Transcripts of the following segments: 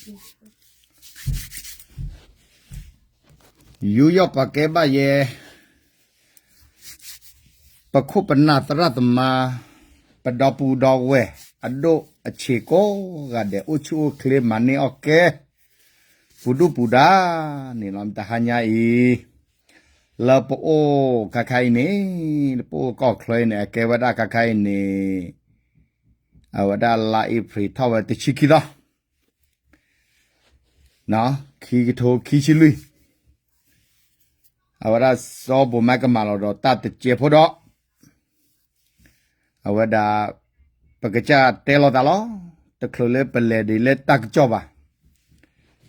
ယူးယီၣ်ပှၤကဲဘၣ်ယဲ ပခိၣ်ပနၢ်သရၣ်သမါ ပဒီပုၢ်ဒီဝဲၢ် အဒိၣ်အဆံးကိးဂၤဒဲး အိၣ်ဆူၣ်အိၣ်ချ့မၤန့ၢ်အီၣ်ကဲ ပူၤဒုၣ်ပူၤဒါန့ၣ်လီၤ. တဟါညါအံၤ လၢပအိၣ်ခါခါအံၤန့ၣ် ပအိၣ်ကီၢ်ချၢအံၤန့ၣ် အကဲဝဲဒၣ်ခါခါအံၤန့ၣ် အဝဲဒၣ်လါအ့ဖြ့ၣ်ထီၣ်ဝဲတဆံခံသီ ခံကထိခံဆံလွံၢ် အဝဲဒၣ်စီၤဘိၣ်မးကမၤလီၤဒီးတၢ်တစဲးဖိဒီး အဝဲဒၣ် ပကစၢ်တဲလီၤသးလီၤ. တချုးလၢပလဲၤဒ်လၢတၢ်ကစီၣ်ဘၣ်.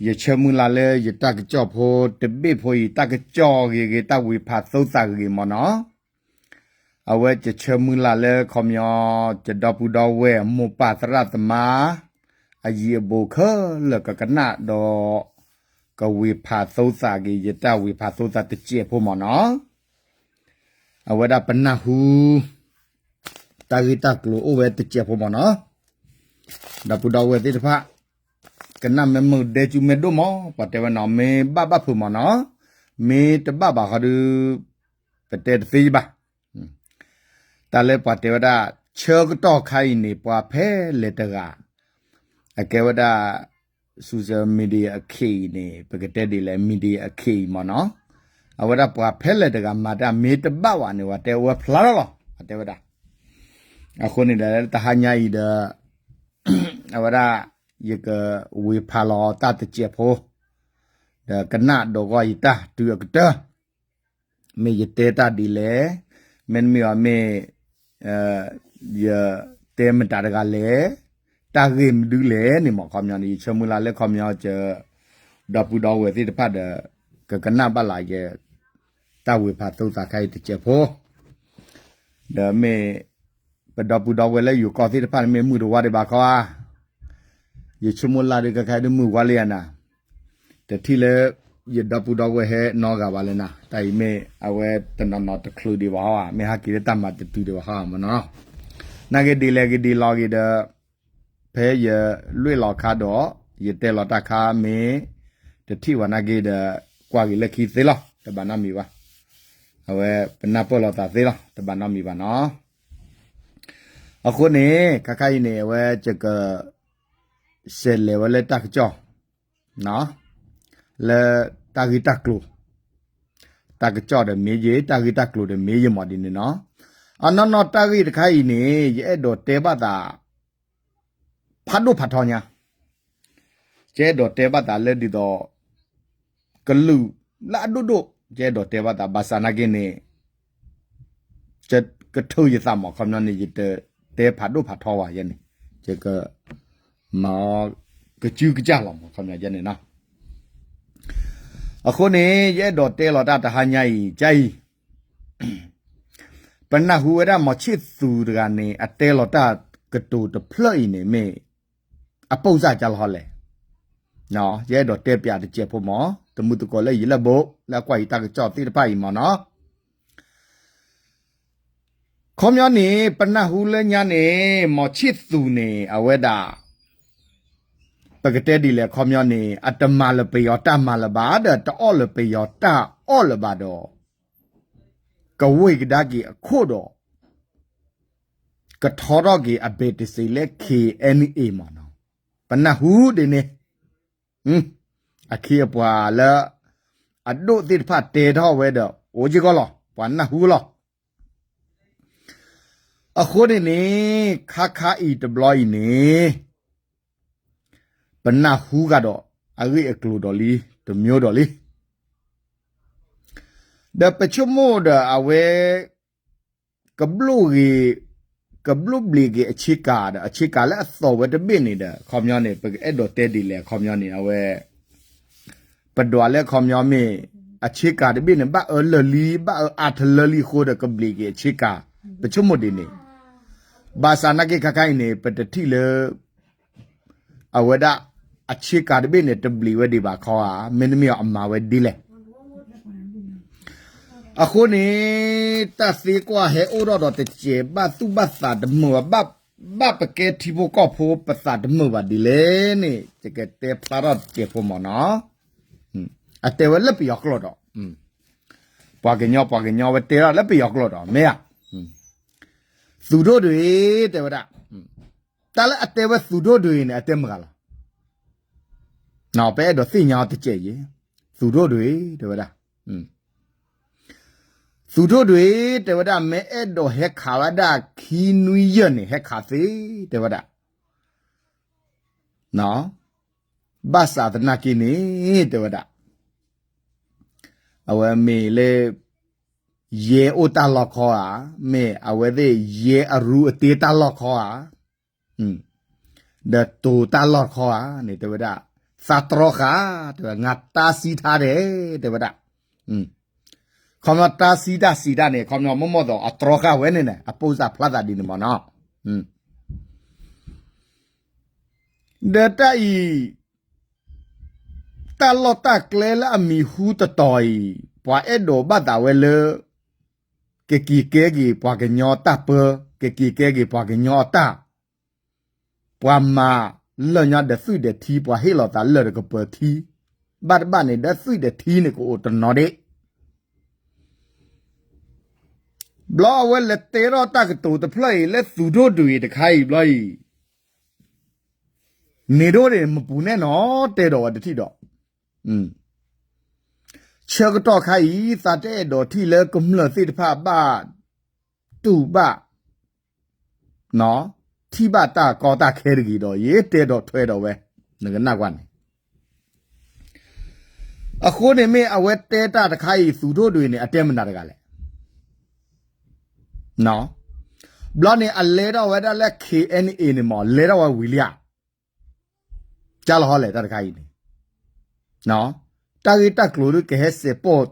ယဆၢမုၢ်လၢ်လၢယတၢ်ကစီၣ်ဖိတဘ့ၣ်ဖိအံၤ တၢ်ကစီၣ်ဂ့ၤဂ့ၤ တၢ်ဝ့ၤဖးသိသးဂ့ၤဂ့ၤမ့ၢ်နီၤ အဝဲယဆၢမုၢ်လၢ်လၢခီပညီ ယဒီပုၢ်ဒီဝဲၢ် မိၢ်ပၢ်သရၣ်သမါ အယံၤအဘူးခဲလၢာ်ကကနၣ်ဒီး ကဝ့ၤဖးသိသးက့ၤ ယတၢ်ဝ့ၤဖးသိသးတစဲးဖိမ့ၢ်နီၤ အဝဲဒၣ်ပနၢ်ဟူ တၢ်ဂ့ၢ်တၢ်ကျိၤအိၣ်ဝဲတစဲးဖိမ့ၢ်နီၤ ဒီပုၢ်ဒီဝဲၢ်သ့ၣ်တဖၣ် ကနၣ်မ့ၢ်မုာ်ဒဲကၠူမဲာ်ဒိၣ်မး ပှၤတဲဝဲနီၤ မ့ၢ်ဘၣ်ဘၣ်ဖုးမ့ၢ်နီၤ မ့ၢ်တဘၣ်ဘၣ်ဃီဒီး ပတဲတသ့ဘၣ်. တၢ်လၢပှၤတဲဝဲဒၣ် ဆၢကတီၢ်ခါအံၤန့ၣ် ပှၤဖဲလဲၣ်တဂၤ အကဲဝဲဒၣ် social media အခ့အံၤန့ၣ် ပကတဲဒ်လဲၣ် media အခ့အံၤမ့ၢ်နီၤ အဝဲဒၣ်ပှၤဖဲလဲၣ်တဂၤမၤတၢ်မ့ၢ်တဘၣ်ဘၣ်န့ၣ် ပှၤတဲဝဲဖျါထီၣ်လီၤ ပှၤတဲဝဲဒၣ် အဃိန့ၣ်ဒီး တဟါညါအံၤဒီး အဝဲဒၣ် ယကဝ့ၤဖးလီၤတၢ်တစဲးဖိ ဒီးကနၣ်ဒီးဂီၢ်ယတၢ်တုၤအကတၢၢ် မ့ၢ်ယတဲတၢ်ဒ်လဲၣ်, မ့တမ့ၢ်ဘၣ်မ့ၢ် ယတဲမတၤတဂၤလဲၣ်, တၢ်ဂ့ၢ်မနုၤလဲၣ်န့ၣ်မ့ၢ် ခီပညီန့ၣ် ယဆၢမုၢ်လၢ်လၢခီပညီ ဒီပုၢ်ဒီဝဲၢ်သ့ၣ်တဖၣ်ဒီး ကကနၣ်ဘၣ်လၢယ တၢ်ဝ့ၤဖးသိသးခဲအံၤတစဲးဖိ ဒီးမ့ၢ် ပဒီပုၢ်ဒီဝဲၢ်လၢယိၤကီၢ်သ့ၣ်တဖၣ်န့ၣ် မ့ၢ်မုာ်တဝါဒံးဘၣ်ခီဧါ, ယဆိကမိၣ်လၢဒုးခဲခါဒုးမုာ်ဝါလံဧါနၤ, တထံၣ်လၢ ယဒီပုၢ်ဒီဝဲၢ်ဟဲနီတဂၤဘၣ်လၢနၤ, တၢ်အံၤမ့ၢ်အဝဲတနီၤနီၤတချုးဒံးဘၣ်ဟီဧါ, မ့ၢ်ဟဲက့ၤလၢတၢ်မၤတတုၤဒံးဘၣ်ဟီဧါမ့ၢ်နီၤ, နာ်က့ဒ်လဲၣ်ဂ့ၤဒ်လဲၣ်ဂ့ၤဒီး ဖဲယလွဲၢ်လီၤခါဒီး ယတဲလီၤတၢ်ခါမ့ၢ် တထံၣ်ဝဲနာ်က့ဒီး ကွၢ်က့ၤလၢခံသ့လီၤ, တဘၣ်နီတမံၤဘၣ်. အဝဲပနၢ်ပၢၢ်လိာ်သးသ့လီၤ, တဘၣ်နီတမံၤဘၣ်နီၤ. အဃိန့ၣ် ခါခါအံၤန့ၣ် အဝဲယက စဲးလဲၤဝဲလၢတၢ်ကစီၣ် လၢတၢ်ဂ့ၢ်တၢ်ကျိၤ, တၢ်ကစီၣ်ဒီးမ့ၢ်ယဲ, တၢ်ဂ့ၢ်တၢ်ကျိၤဒီးမ့ၢ်ယဲမ့ၢ်ဒ်န့ၣ်နီၤ. အနီၢ်နီၢ်တၢ်ဂ့ၢ်တခါအံၤန့ၣ် ယအဲၣ်ဒိးတဲဘၣ်သး ဖးဒိၣ်ဖးထီညါ, ယအဲၣ်ဒိးတဲဘၣ်သးလၢဒ်သိး ကလုာ်လၢအဒိၣ်ဒိၣ် ယအဲၣ်ဒိးတဲဘၣ်သး ဘၣ်ဆၣ်နာ်က့န့ၣ် ကထုးယသးမး ခီပညီန့ၣ် ယတတဲဖးဒိၣ်ဖးထီဘၣ်ယဲန့ၣ်, ယက မၤအီၤ ကစုကစၢ်လီၤမး ခီပညီယဲန့ၣ်နီၤ. အဃိန့ၣ် ယအဲၣ်ဒိးတဲလီၤတၢ်တဟါညါအံၤ ကအံၤ ပနၢ်ဟူဝဲဒၣ်မီၤဆံၣ်သူးတဂၤန့ၣ် အတဲလီၤတၢ်ကတိၤတဖျၢၣ်အံၤန့ၣ်မ့ၢ် အပိၢ်စၢ်ကၢလီၤလဲၣ်. ယအဲၣ်ဒိးတဲပၠးတစဲးဖိမး တမုၢ်သကိးလၢယံၤလၢဘူး လၢအကွၢ်ယတၢ်ကစီၣ်သ့ၣ်တဖၣ်အံၤမးနီၤ. ခီပညီန့ၣ် ပနၢ်ဟူလၢညါန့ၣ် မီၤဆံၣ်သူးန့ၣ် အဝဲဒၣ် ပကတဲဒ်လဲၣ် ခီပညီန့ၣ် အတမၤလၢၤပယီၤတၢ်မၤလၢၤဘၣ် ဒီးတအီၣ်လၢၤပယီၤတၢ်အီၣ်လၢၤဘၣ်ဒီး ကဝ့ၢ်ကဒါက့ၤအခိၣ်ဒီး ကထီထီၣ်က့ၤအဘ့ၣ်တစ့းလၢ ခ့ၣ်အဲၣ်ယူၣ်အ့ၣ် မးနီၤ. ပနၢ်ဟူဒ်န့ၣ် အခ့အပှၤလၢ အဒိၣ်သ့ၣ်တဖၣ်တဲထီၣ်ဝဲဒီး အိၣ်က့ၤကီလီၤ ပှၤနၢ်ဟူလီၤ. အဃိန့ၣ်န့ၣ် ခါခါအံၤတဘျီအံၤန့ၣ် ပနၢ်ဟူကဒီး အဂ့ၢ်အကျိၤဒီးလံ တမျိုးဒီးလံ. ဒီးပဆိကမိၣ်ဒီးအဝဲ ကဘျိၣ်ဂ့ၤ ကဘျိၣ်ဘျ့းက့ၤအဆ့ကၤဒီး အဆ့ကၤလၢအသီၣ်ဝဲတဘ့ၣ်န့ၣ်ဒီး ခီပညီန့ၣ် ပကအဲၣ်ဒိးတဲဒ်လဲၣ် ခီပညီန့ၣ် အဝဲ ပဒွးလၢခီပညီမ့ၢ် အဆ့ကၤတဘ့ၣ်န့ၣ် ဘၣ်အၢလၢာ်လံ ဘၣ်အၢအါထလၢလံအဃိဒီး ကဘျ့းက့ၤအဆ့ကၤ ပဆိကမိၣ်ဒ်န့ၣ် ဘၣ်ဆၣ်နာ်က့ခါခါအံၤန့ၣ် ပတထံၣ်လၢ အဝဲဒၣ် အဆ့ကၤတဘ့ၣ်န့ၣ် တဘျ့းဝဲဒံးဘၣ်ခီဧါ, မ့တမ့ၢ်အီၤအမၤဝဲဒ်လဲၣ်. အဃိန့ၣ် တၢ်သံကွၢ်ဟဲအိၣ်ထီၣ်ဒီးတစဲးဘၣ်သူၣ်ဘၣ်သးတမုာ်ဘၣ် ဘၣ်ပကဲထံဖိကီၢ်ဖိပသးတမုာ်ဘၣ်ဒ်လဲၣ်န့ၣ် ယကတဲဖျါထီၣ်တစဲးဖိမ့ၢ်နီၤ, အတဲဝဲလၢပယီၤကျိာ်ဒီး, ပှၤကညီ ပှၤကညီဝဲတဲထီၣ်လၢပယီၤကျိာ်ဒီး မ့ၢ်ဧါ, သုးဒိၣ်ဒုး တဲဝဲဒၣ်, တၢ်လၢအတဲဝဲသုးဒိၣ်ဒုးအံၤန့ၣ် အတဲမုၢ်ဂၤလီၤ, ပအဲၣ်ဒိးသ့ၣ်ညါအီၤတစဲးယဲ, သုးဒိၣ်ဒုး တဲဝဲဒၣ် သုးဒိၣ်ဒုး တဲဝဲဒၣ် မ့ၢ်အဲၣ်ဒိးဟဲခးဝဲဒၣ်ခံနွံယဲၢ်န့ၣ် ဟဲခးသ့ တဲဝဲဒၣ်, ဘၣ်ဆၣ်သနာ်က့န့ၣ် တဲဝဲဒၣ်, အဝဲမ့ၢ်လၢ ယဲအိၣ်တၢ်လီၢ်ခီဧါ, မ့ၢ်အဝဲသ့ၣ်ယဲအရူအတ့တၢ်လီၢ်ခီဧါ, ဒီးတိၤတၢ်လီၢ်ခီဧါန့ၣ် တဲဝဲဒၣ်, သးတြီဃာ် တဲဝဲ ငါတားဆီးထားတယ် တဲဝဲဒၣ်, ခီပညီတားဆီးတၢ်စံးတၢ်န့ၣ် ခီပညီမိၢ်မိၢ်သိးအတြီဃာ်ဝဲန့ၣ်န့ၣ် အပိၢ်စၢ်ဖျါသးဒ်န့ၣ်မ့ၢ်နီၤ, ဒီးတၢ်အံၤ တၢ်လီၢ်တၢ်ကျဲလၢအမံၤဟူတတီၤအံၤ ပှၤအဲၣ်ဒိးဘၣ်သးဝဲလၢ ကက့ၤကဲက့ၤပှၤကညီတၢ်ပၢ, ကက့ၤကဲက့ၤပှၤကညီအတၢ်, ပှၤမၤလၢာ်ညီဒီးသွံၣ်ဒီးထံ ပှၤဟ့ၣ်လီၤသးလၢာ်ဒီးကပၢၤထံ, ဘၣ်တဘၣ်န့ၣ်ဒီးသွံၣ်ဒီးထံန့ၣ်ကအိၣ်တနီၤဒ့ၣ် ဘျီအဝဲလဲၤတဲထီၣ်တၢ်ကတိၤတဖျၢၣ်အံၤလၢသုးဒိၣ်ဒုးအံၤတခါအံၤဘျီအံၤ, န့ၣ်ဒိၣ်န့ၣ် မပူၤနဲၣ်နီၤ တဲဒီးဝဲတထံၣ်ဒီး, ဆၢကတီၢ်ခါအံၤ သးတအဲၣ်ဒိးထံၣ်လၢကမျၢၢ်သ့ၣ်တဖၣ်ဘၣ်တူၢ်ဘၣ် ထံၣ်ဘၣ်တၢ်ကီတၢ်ခဲတဂ့ၤဒီး ယတဲဒီးထွဲဒီးဝဲ, နကနၣ်ကွၢ်န့ၣ် အဃိန့ၣ်မ့ၢ်အဝဲတဲတၢ်တခါအံၤ သုးဒိၣ်ဒုးန့ၣ် အတဲမနုၤတဂၤလဲၣ်. ဘျီန့ၣ် အလဲၤထီၣ်ဝဲဒၣ်လၢ KNA န့ၣ်မ့ၢ် လဲၤထီၣ်ဝဲဝံၤလံဧါ. ကၢ်လီၤဟီလဲၣ်တၢ်တခါအံၤန့ၣ် တၢ်ဂ့ၢ်တၢ်ကျိၤဒုးကဟဲစဲးပိာ်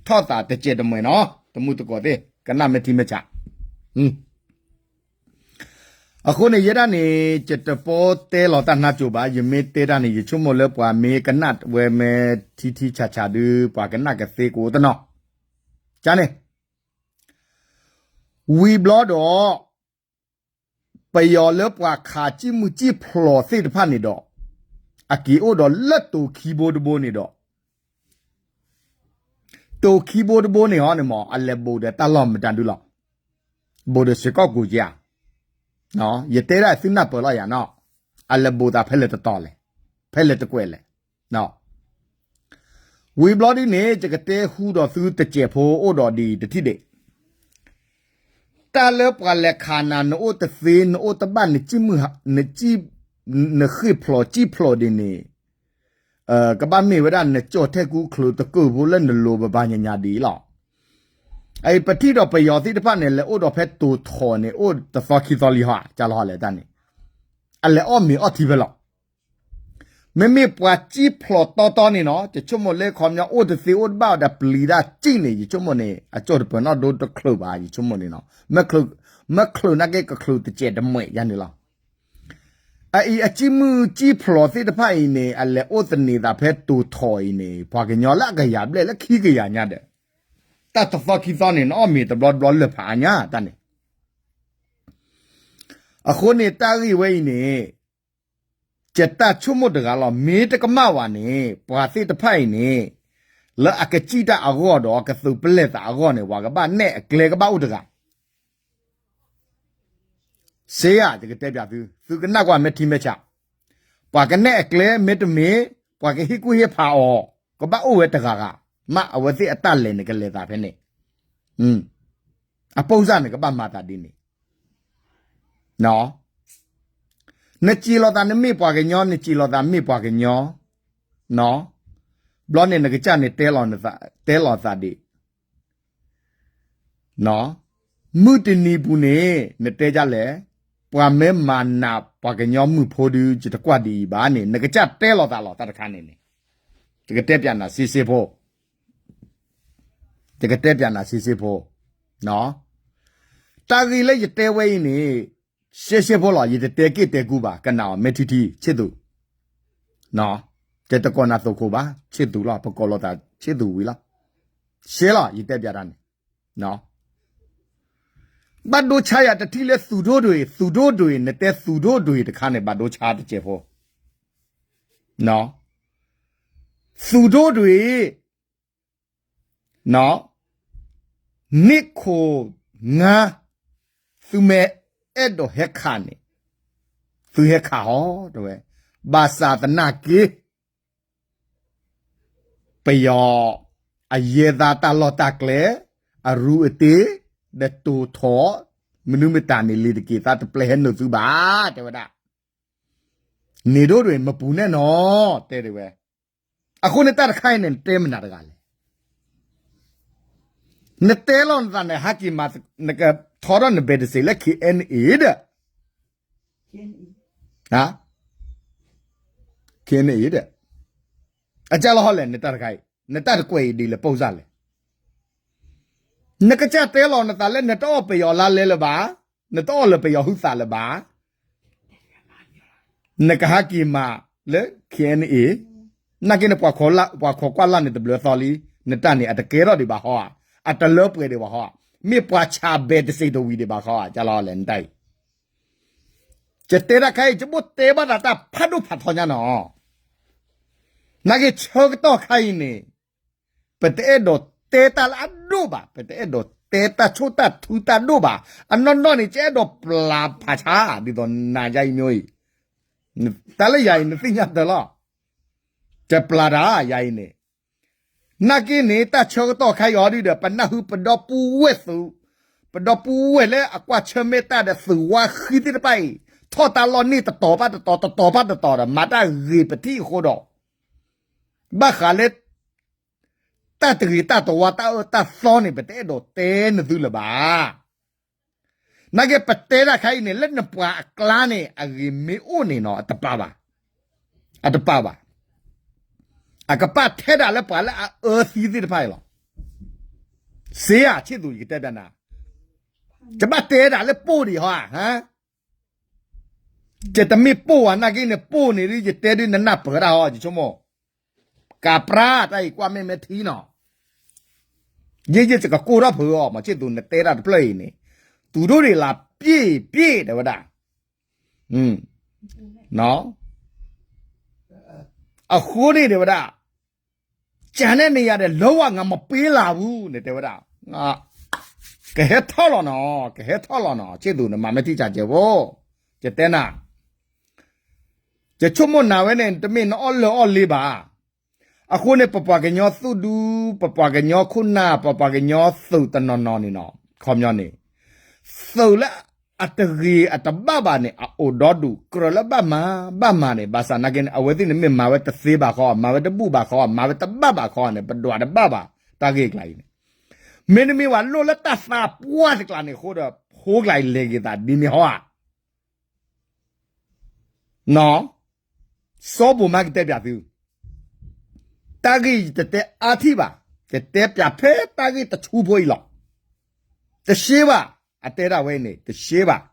ထီၣ်သး တစဲးတမှဲၤနီၤ တမုၢ်တကိးသ့ၣ် ကနၣ်မဲာ်ထံမဲာ်ဆး. အဃိန့ၣ် ယဲဒၣ်န့ၣ် ယတပီတဲလီၤတၢ်နါစိၤဘၣ်. ယမ့ၢ်တဲတၢ်န့ၣ် ယဆိကမိၣ်လၢပှၤမ့ၢ်ကနၣ်ဝဲမဲာ်ထံထံဆးဆးဒုး ပှၤကနၣ်ကသ့ကအိၣ်တနီၤ. ကန့ၣ် ဝံၤဘျီဒီး ပယီၤလၢပှၤခးစံၣ်မုၢ်စံၣ်ဖျိးသ့ၣ်တဖၣ်န့ၣ်ဒီး အက့ၤအိၣ်ဒီးလၢတိၤခံဘိတဘိန့ၣ်ဒီး တိၤခံဘိတဘိန့ၣ်ဟီန့ၣ်မ့ၢ် အလဲၤဘူးဒီးတၢ်လီၢ်မတၤဒုလီၤ. ဘူးဒီးစ့ၢ်ကီးကိးက့ဧါ. ယတဲဒၣ်သုနၢ်ပၢၢ်လီၤယၤနီၤ. အလဲၤဘူးသးဖဲလဲၣ်တတီၤလဲၣ်, ဖဲလဲၣ်တကွဲးလဲၣ်. ဝံၤဘျီဒ်န့ၣ် ယကတဲဟူဒီးသုတစဲးဖိအိၣ်ဒီးဒ်တထံၣ်ဒံး တၢ်လၢပှၤလဲၤခးနၤ နအိၣ်တသ့ နအိၣ်တဘၣ် နစံၣ်မုၢ် နဃ့ၢ်ဖျိးစံၣ်ဖျိးဒ်န့ၣ် ကဘၣ်မ့ၢ်ဝဲဒၣ်နကၠီၣ်ထဲကူချၢတကၢၢ်ဖိလၢနလိၤဘၣ်ဘၣ်ညါညါဒ်အံၤလီၤ. အအံၤပထံၣ်ဒီးပယီၤသ့ၣ်တဖၣ်န့ၣ် လဲၤအိၣ်ဒီးဖဲတိၤထီၣ်န့ၣ် အိၣ်တသီခံသီလံဟီ ကၢ်လီၤဟီလဲၣ်တၢ်န့ၣ် အလဲၤအီၣ်မ့ၤအီၣ်ထံဖဲလီၤ. မ့မ့ၢ်ပှၤစံၣ်ဖျိးတီတီန့ၣ်နီၤ ယဆိကမိၣ်လၢခီပညီအိၣ်တသ့အိၣ်တဘၣ်ဒီးပျံၤတၢ်စံၣ်န့ၣ် ယဆိကမိၣ်န့ၣ် အကၠီၣ်တပၢၤနီၣ်ဒိတချုးဘၣ် ယဆိကမိၣ်န့ၣ်နီၤ. မ့ၢ်ချုးနၢ်က့ကချုးတစဲးတမှဲာ်ယါန့ၣ်လီၤ. အအံၤအစံၣ်မုၢ်စံၣ်ဖျိးသ့ၣ်တဖၣ်အံၤန့ၣ် အလဲၤအိၣ်သန့ၤသးဖဲတိၤထီၣ်အံၤန့ၣ် ပှၤကညီလၢအကယၤဘျဲၣ်လၢခံကယၤညါဒီး တၢ်တသီခံသီန့ၣ် နအီၣ်မ့ၤတဘျီတဘျီလၢာ်ဖးအါညါတၢ်န့ၣ် အဃိန့ၣ်တၢ်ဂ့ၢ်ဝဲအံၤန့ၣ် ယတၢ်ဆိကမိၣ်တဂၤလီၤ. မ့ၢ်တကမၣ်ဝဲန့ၣ် ပှၤသ့ၣ်တဖၣ်အံၤန့ၣ် လၢအကစံၣ်တၢ်အဂီၢ်ဒီး ကသုးပလဲၢ်သးအဂီၢ်န့ၣ် ပှၤကဘၣ်နဲၣ်အကျဲကဘၣ်အိၣ်တဂၤ စ့ဧါ ယကတဲပျးသု, သုကနၣ်ကွၢ်မဲာ်ထံမဲာ်ဆး, ပှၤကနဲၣ်အကျဲမ့တမ့ၢ် ပှၤကဟ့ၣ်ကူၣ်ဟ့ၣ်ဖးအီၤ ကဘၣ်အိၣ်ဝဲတဂၤဂၤ, မ့ၢ်အဝဲသ့ၣ်အတၢ်လဲၤန့ၣ် ကလဲၤသးဖဲန့ၣ်, အပိၢ်စၢ်န့ၣ် ကဘၣ်မၤသးဒ်န့ၣ်, နစံးလိာ်သးနမ့ၢ်ပှၤကညီ နစံးလိာ်သးမ့ၢ်ပှၤကညီ, ဘျီန့ၣ်နကစၢ်န့ၣ် တဲလီၤသးဒ် မုၢ်တနံၤပူၤန့ၣ် နတဲဒ်လဲၣ်, ပှၤမ့ၢ်မၤနးပှၤကညီမုၣ်ဖိဒုး ယတကွၢ်ဒ်အံၤဘၣ်န့ၣ် နကစၢ်တဲလီၤသးလီၤ တၢ်တခါန့ၣ်န့ၣ်, ယကတဲပျးနၤစ့စ့ဖိ, ယကတဲပျးနၤစ့စ့ဖိ, တၢ်ဂ့ၢ်လၢယတဲဝဲအံၤန့ၣ် စ့စ့ဖိလီၤ, ယတတဲက့ၣ်တဲကူဘၣ်, ကနၣ်အီၤ မဲထံထံ ဆ့ၣ်သူး, ယတကိးနၤသုးခိၣ်ဘၣ်, ဆ့ၣ်သူးလီၤ, ပကိးလိာ်သးဆ့ၣ်သူးဝံၤလီၤ, စ့လီၤ ယတဲပျးတၢ်န့ၣ် မုၢ် ဘၣ်ဒိဆါယၤတထံၣ်လၢသူၣ်ဒိၣ်ဒွံၣ်, သူၣ်ဒိၣ်ဒွံၣ်, နတဲသူၣ်ဒိၣ်ဒွံၣ်တခါန့ၣ် ဘၣ်ဒိဆါတစဲးဖိ, သူၣ်ဒိၣ်ဒွံၣ်န့ၣ်ခိၣ်ငါ, သုမ့ၢ်အဲၣ်ဒိးဟဲခးန့ၣ်, သုဟဲခးဟီ တဲဝဲ, ဘၣ်ဆၣ်သနာ်က့ ပယီၤအယဲၢ်သးတၢ်လီၢ်တၢ်ကျဲ, အရူအတ့, ဒီးတိာ်ထီၣ်, မနုၤမတၤန့ၣ် လ့ၤတက့ၤသးတပျဲဟဲနုာ်သုဘၣ် တဲဝဲဒၣ်. န့ၣ်ဒိၣ်ဒွံၣ်မပူၤနဲၣ်နီၤ တဲဒၣ်ဝဲ. အဃိန့ၣ်တၢ်တခါအံၤန့ၣ် နတဲမနုၤတဂၤလဲၣ်. နတဲလီၤနသးန့ၣ် ဟးက့ၤမး, နကထီထီၣ်နဘဲးတစ့းလၢ KNA ဒီး KNA ဒီး အကၢ်လီၤဟီလဲၣ် နတၢ်တခါအံၤ, နတၢ်တကွဲးအံၤဒ်လဲၣ် ပိၢ်စၢ်လဲၣ်. နကစၢ်တဲလီၤနသးလၢနတအီၣ်ပယီၤလါလဲလၢၤဘၣ်, နတအီၣ်လၢၤပယီၤဟုသးလၢၤဘၣ်. နကဟးက့ၤမးလၢ KNA, နာ်က့န့ၣ် ပှၤခိးကွၢ်လၢ်န့ၣ်တဘျီသီလံ, နတၢ်န့ၣ် အတကဲထီၣ်ဒံးဘၣ်ဟီဧါ, အတလၢပှဲၤဒံးဘၣ်ဟီဧါ, မ့ၢ်ပှၤဆးဘဲးတစ့းတဝံၤဒံးဘၣ်ဟီဧါ, ကၢ်လီၤဟီလဲၣ် နတၢ်အံၤ. ယတဲတၢ်ခါအံၤ ယဘိၣ်တဲဘၣ်သးတၢ်ဖးဒိၣ်ဖးထီညါနီၤ. နာ်က့ဆၢကတီၢ်ခါအံၤန့ၣ် ပတအဲၣ်ဒိးတဲတၢ်လၢအဒိၣ်ဘၣ်, ပတအဲၣ်ဒိးတဲတၢ်ဆိၣ်တၢ်ထုတၢ်ဒိၣ်ဘၣ်. အနီၢ်နီၢ်န့ၣ် ယအဲၣ်ဒိးပျၢ်ဖးဆါ ဒ်သိးနၤယါအံၤမ့ၢ်အံၤ, တၢ်လၢယၤအံၤ နသ့ၣ်ညါတၢ်လီၤ. ယပျၢ်တၢ်ယၤအံၤန့ၣ် နာ်က့န့ၣ် တၢ်ဆၢကတီၢ်ခါအံၤအီၤဒုဒီး ပနၢ်ဟူပဒီပုၢ်ဝဲၢ်သုး, ပဒီပုၢ်ဝဲၢ်လၢအကွၢ်ဆၢၣ်မဲာ်တၢ်ဒီးသုးဝါဃံသ့ၣ်တဖၣ်အံၤ ထီၣ်တၢ်လီၢ်န့ၣ်တတီၤဘၣ်တတီၤ တတီၤဘၣ်တတီၤဒီး မၤတၢ်ဂ့ၤပထံၣ်အဃိဒီး ဘၣ်ဃးလၢ တၢ်တဂ့ၤတၢ်တဝါတၢ်အၢတၢ်သီန့ၣ် ပတအဲၣ်ဒိးတဲနသုလၢၤဘၣ်. နာ်က့ပတဲတၢ်ခါအံၤန့ၣ် လၢနပှၤအကျါန့ၣ် အဂ့ၤမ့ၢ်အိၣ်န့ၣ်နီၤ အတပာ်ဘၣ်, အတပာ်ဘၣ်. အကပာ်ထဲဒၣ်လၢပှၤလၢအအၢသံသ့ၣ်တဖၣ်အံၤလီၤ. စ့ဧါ ဆ့ၣ်သူး ယကတဲဘၣ်နၤ, ယဘၣ်တဲဒၣ်လၢပိၢ်ဒံးဟီဧါ. ယတမ့ၢ်ပိၢ်ဝဲနာ်က့န့ၣ် ပိၢ်န့ၣ်ဒ်ယတဲဒ်နနၢ်ပၢၢ်ဒၣ်ဟီ ယဆိကမိၣ် ကပြၢ်တၢ်အံၤကွၢ်မဲာ်မဲာ်ထံနီၤ, ယဲယဲယကကိၢ်ထီၣ်ဖုးအီၤ မ့ၢ်ဆ့ၣ်သူး နတဲတၢ်တဖျၢၣ်အံၤန့ၣ်, သူၣ်ဒိၣ်ဒံးလၢပျ့ၢ်ပျ့ၢ်တဲဝဲဒၣ်, အဃိန့ၣ်တဲဝဲဒၣ် ကန့ၣ်န့ၣ်ယၤဒီး လၢဝဲငါမပ့လၢဘူးန့ၣ်တဲဝဲဒၣ်, ကဟဲထီၣ်လီၤနီၤ, ကဟဲထီၣ်လီၤနီၤ ဆ့ၣ်သူး နမၤမ့ၢ်ထံၣ်ဆးကဲးဖိ, ယတဲနၤ, ယဆိကမိၣ်နၤဝဲန့ၣ် တမ့ၢ်နအီၣ်လၢအီၣ်လ့ဘၣ်. အဃိန့ၣ် ပပှၤကညီသုးဒူ, ပပှၤကညီခိၣ်နၢ်, ပပှၤကညီသုးတနီၤနီၤန့ၣ်နီၤ, ခီပညီန့ၣ် သုးလၢအတဂ့ၤအတဘၣ်ဘၣ်န့ၣ် အအိၣ်ဒီဒူၣ် ကြၢးလၢဘၣ်မၤ, ဘၣ်မၤန့ၣ် ဘၣ်ဆၣ်နာ်က့န့ၣ် အဝဲသ့ၣ်န့ၣ်မ့ၢ်မၤဝဲတသ့ဘၣ်ဃီ, မၤဝဲတဘူၣ်ဘၣ်ဃီ, မၤဝဲတဘၣ်ဘၣ်ဃီန့ၣ် ပဒွးတဘၣ်ဘၣ် တၢ်ဂ့ၢ်အကျါအံၤန့ၣ်, မ့တမ့ၢ်ဘၣ်လိၣ်လၢတၢ်သးပှၢ်တကျါန့ၣ်အဃိဒီး ဖိကျါအံၤလဲၤက့ၤသးဒ်န့ၣ်ဟီဧါ စီၤဘိၣ်မါကတဲပၠးသု, တၢ်ဂ့ၢ်ယတတဲအါထံၣ်ဘၣ်, ယတဲပၠးဖဲတၢ်ဂ့ၢ်တဆူဖိအံၤလီၤ. တရှဲဘၣ်, အတဲဒၣ်ဝဲအံၤန့ၣ် တရှဲဘၣ်.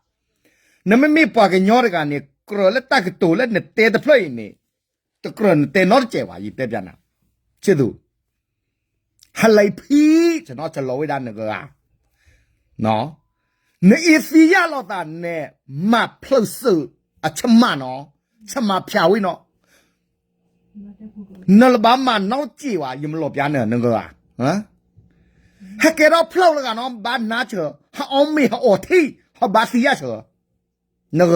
နမ့မ့ၢ်ပှၤကညီတဂၤန့ၣ် ကြၢးလၢတၢ်ကတိၤလၢနတဲတဖျၢၣ်အံၤန့ၣ် တကြၢးနတဲနီတစဲးဘၣ် ယတဲပၠးနၤ, ဆ့ၣ်သူး ဟလံဖံ, ဆနီဆလီၤဝဲဒၣ်နဂၤ, နအ့သံယၣ်လိာ်သးန့ၣ် မၤဖျၢၣ်စၢၤအဆမၣ်နီၤ, ဆမၣ်ဖၠးဝံၤနီၤ, နလၢဘၣ်မၤနီတစဲးဘၣ် ယမလိာ်ပၠးနၤ နဂၤ, ဟဲကဲထီၣ်ဖျၢၣ်လၢဂၤနီၤ ဘၣ်နါဆၢ, ဟးအီၣ်မ့ၤဟးအီၣ်ထံ ဟးဘၣ်သံယၣ်ဆၢ, နဂၤ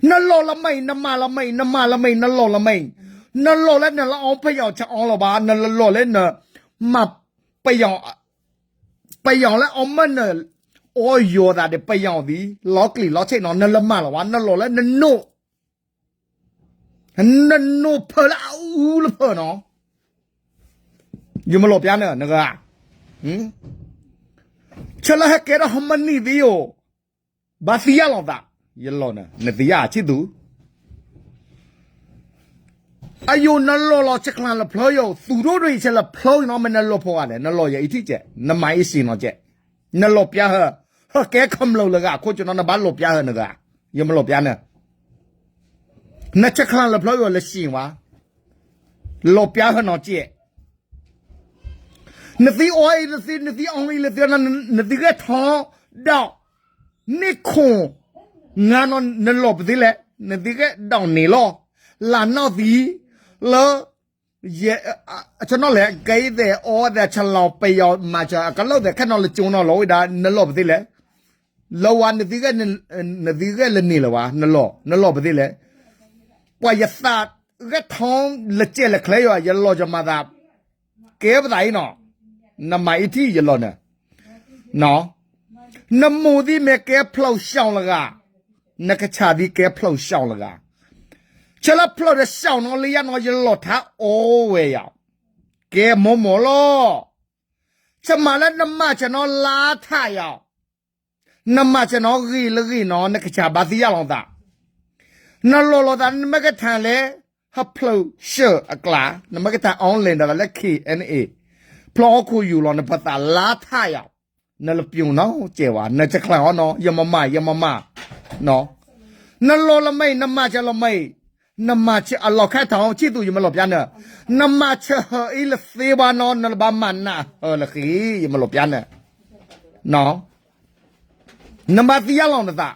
နလီၤလၢမ့ၢ် နမၤလၢမ့ၢ် နမၤလၢမ့ၢ် နလီၤလၢမ့ၢ်, နလီၤလၢနလီၤအီပယီၤဆၢအီလီၤဘၣ်, နလီၤလၢန မၤ ပယီၤလၢအီမ့ၢ်န အီယိာ်သးဒီးပယီၤသံ လီၤကျံၤလီၤဆ့ၣ်နီၤ နလီၤမၤလီၤဘၣ်, နလီၤလၢနနိၣ် နနိၣ်ဖၢလၢအအူလၢဖၢနီၤ, ယမလိာ်ပၠးနၤ နဂၤ, ဆၢလၢဟဲကဲထီၣ်ဟီမနံၣ်သံယိာ် ဘၣ်သံယၣ်လိာ်သး, ယလီၤနၤ နသံယၣ်ဆံသူ, အယိာ် နလီၤလီၤဆဲးချၣ်လၢဖျၢၣ်ယိာ် သူၣ်ဒိၣ်ဒိၣ်အံၤဆဲးလၢဖျၢၣ်နီၤ မ့ၢ်နလီၤဖိဂၤလဲၣ် နလီၤယၤအံၤထံၣ်ကဲး နမၤအံၤစံၣ်နီၤကဲး, နလီၤပၠးဟၢ, ဟဲကဲခမျၢၢ်လၢဂၤအခိၣ်ကနီၤ နဘၣ်လီၤပၠးဟၢနဂၤ, ယမလိာ်ပၠးနၤ နဆဲးချၣ်လၢဖျၢၣ်ယိာ်လၢစံၣ်ဝါ, လီၤပၠးဟၢနီၤကဲး, နသံအီအံၤ နသံ နသံအီအံၤလၢသံ နသံဂဲၤထီၣ်ဒီး န့ၢ်ခိၣ် ငါနီၤ နလီၢ်ပသ့လဲၣ်, နသံဂဲၤဒီးန့ၣ်လီၤ, လၢနီၢ်သံ လၢ ယဲ ဆနီၣ်လဲၣ် ကဲအံၤသဲးအီသဲး ဆလီၤပယီၤမၤစၢၤ အကလုၢ်သဲး ခဲနီၤလၢကၠိနီၤ လီၤဝဲဒၣ် နလီၢ်ပသ့လဲၣ်, လၢဝဲ နသံဂဲၤလၢန့ၣ်လၢၤဘၣ်, နလီၢ် နလီၢ်ပသ့လဲၣ်, ပှၤယသးဂဲၤထီၣ်လၢကဲလၢကျဲယွၤ ယလီၢ်ယမၤသး ကဲပသးအံၤနီၤ, နမၤအံၤထံၣ်ယလီၢ်နၤ, နမိၢ်သံမ့ၢ်ကဲဖျိးစှီၤလၢဂၤ, နကဆၣ်သံကဲဖျိးစှီၤလၢဂၤ, ဆၢလၢဖျိးဒီးစှီၤနီၤ လၢယၤနီၤ ယလီၢ်ထါအီဝဲယၤ, ကဲမိၢ်မိၢ်လီၤ, ဆၢမၤလၢနမၤစၢၤနီၤ လါထးယၤ နမၤစၢၤနီၤ ဂ့ၤလၢဂ့ၤနီၤ နကဆၣ်ဘါသံယၢ်လီၤသး, နလီၢ်လီၤသး နမ့ၢ်ကထၣ်လဲၣ် ဟဖျိးစၢၤအကျါ နမ့ၢ်ကထၣ် online ဒီးသးလၢ ခ့ၣ်အဲၣ်အဲၣ်, ဖျိးဟီၣ်ခိၣ်ယူၤလီၤ နပသးလါထးယၤ, နလၢပျိၤနီၤ ကဲဝဲ နကချၢအီၤနီၤ ယမၤမၤ ယမၤမၤ နလီၢ်လၢမ့ၢ် နမၤစၢၤလီၤမ့ၢ်, နမၤစၢၤအလီၢ်ခဲထီၣ် ဆံၣ်သူ ယမ့ၢ်လီၤပျါနၤ, နမၤစၢၤဟၢအံၤလၢသ့ဝါနီၤ နလၢဘၣ်မၤနးဟၢလၢဃ့ ယမ့ၢ်လီၤပျါနၤ, နဘၣ်သံယၢ်လီၤနသး,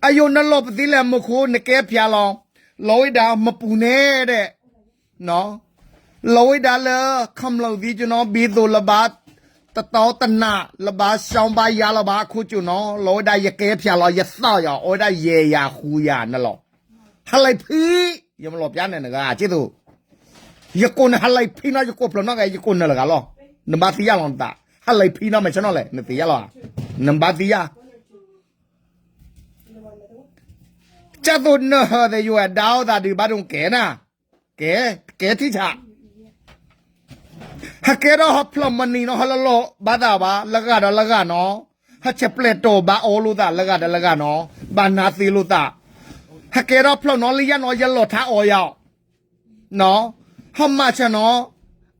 အယိာ်နလီၢ်ပသ့လဲၣ်မူခိၣ် နကဲဖၠးလီၤ, လီၤဝဲဒၣ်မပူၤနဲဒဲး လီၤဝဲဒၣ်လၢ ခမျၢၢ်သံကနီၤ ဘံသိးလၢဘၣ် တတီတနး လၢဘၣ်စီၤဘၣ်ယၤလီၤဘၣ်အခိၣ်ကၠိနီၤ လီၤဝဲဒၣ်ယကဲဖၠးလီၤ ယသီၣ်ယၤ အီဝဲဒၣ်ယဲယၤဃူယၤနလီၤ, ဟးလံဖံ ယမ့ၢ်လီၤပျါနၤနဂၤ ဆံၣ်သူ, ယကိးနဟးလံဖံနီၤ ယကိးဖျိးနီၣ်ဂၤ ယကိးနၤလၢဂၤလီၤ, နဘၣ်သံယၢ်လီၤနသး, ဟးလံဖံနီၤ မ့ၢ်ဆနီၣ်လဲၣ် နသံယၢ်လီၤ, နဘၣ်သံယၢ် ကၢ်သိးနဟၢသ့ၣ်ယိၤဝဲ ဒါအိၣ်သးဒုးဘၣ်ဒိကဲနၤ, ကဲ, ကဲထံဆး, ဟဲကဲထီၣ်ဟီဖျၢၣ်မနံၤနီၤ ဟဲလၢလီၤဘၣ်သးဘၣ် လၢဂၤဒီးလၢဂၤနီၤ, ဟဲဆဲးပျဲၢ်တီၤဘၣ်အီလိာ်သး လၢဂၤဒီးလၢဂၤနီၤ, ဘၣ်နါသ့လိာ်သး, ဟဲကဲထီၣ်ဖျၢၣ်နီၤ လၢယၤနီၤ ယလီၢ်ထါအီယၤ ဟမၤဆၢနီၤ,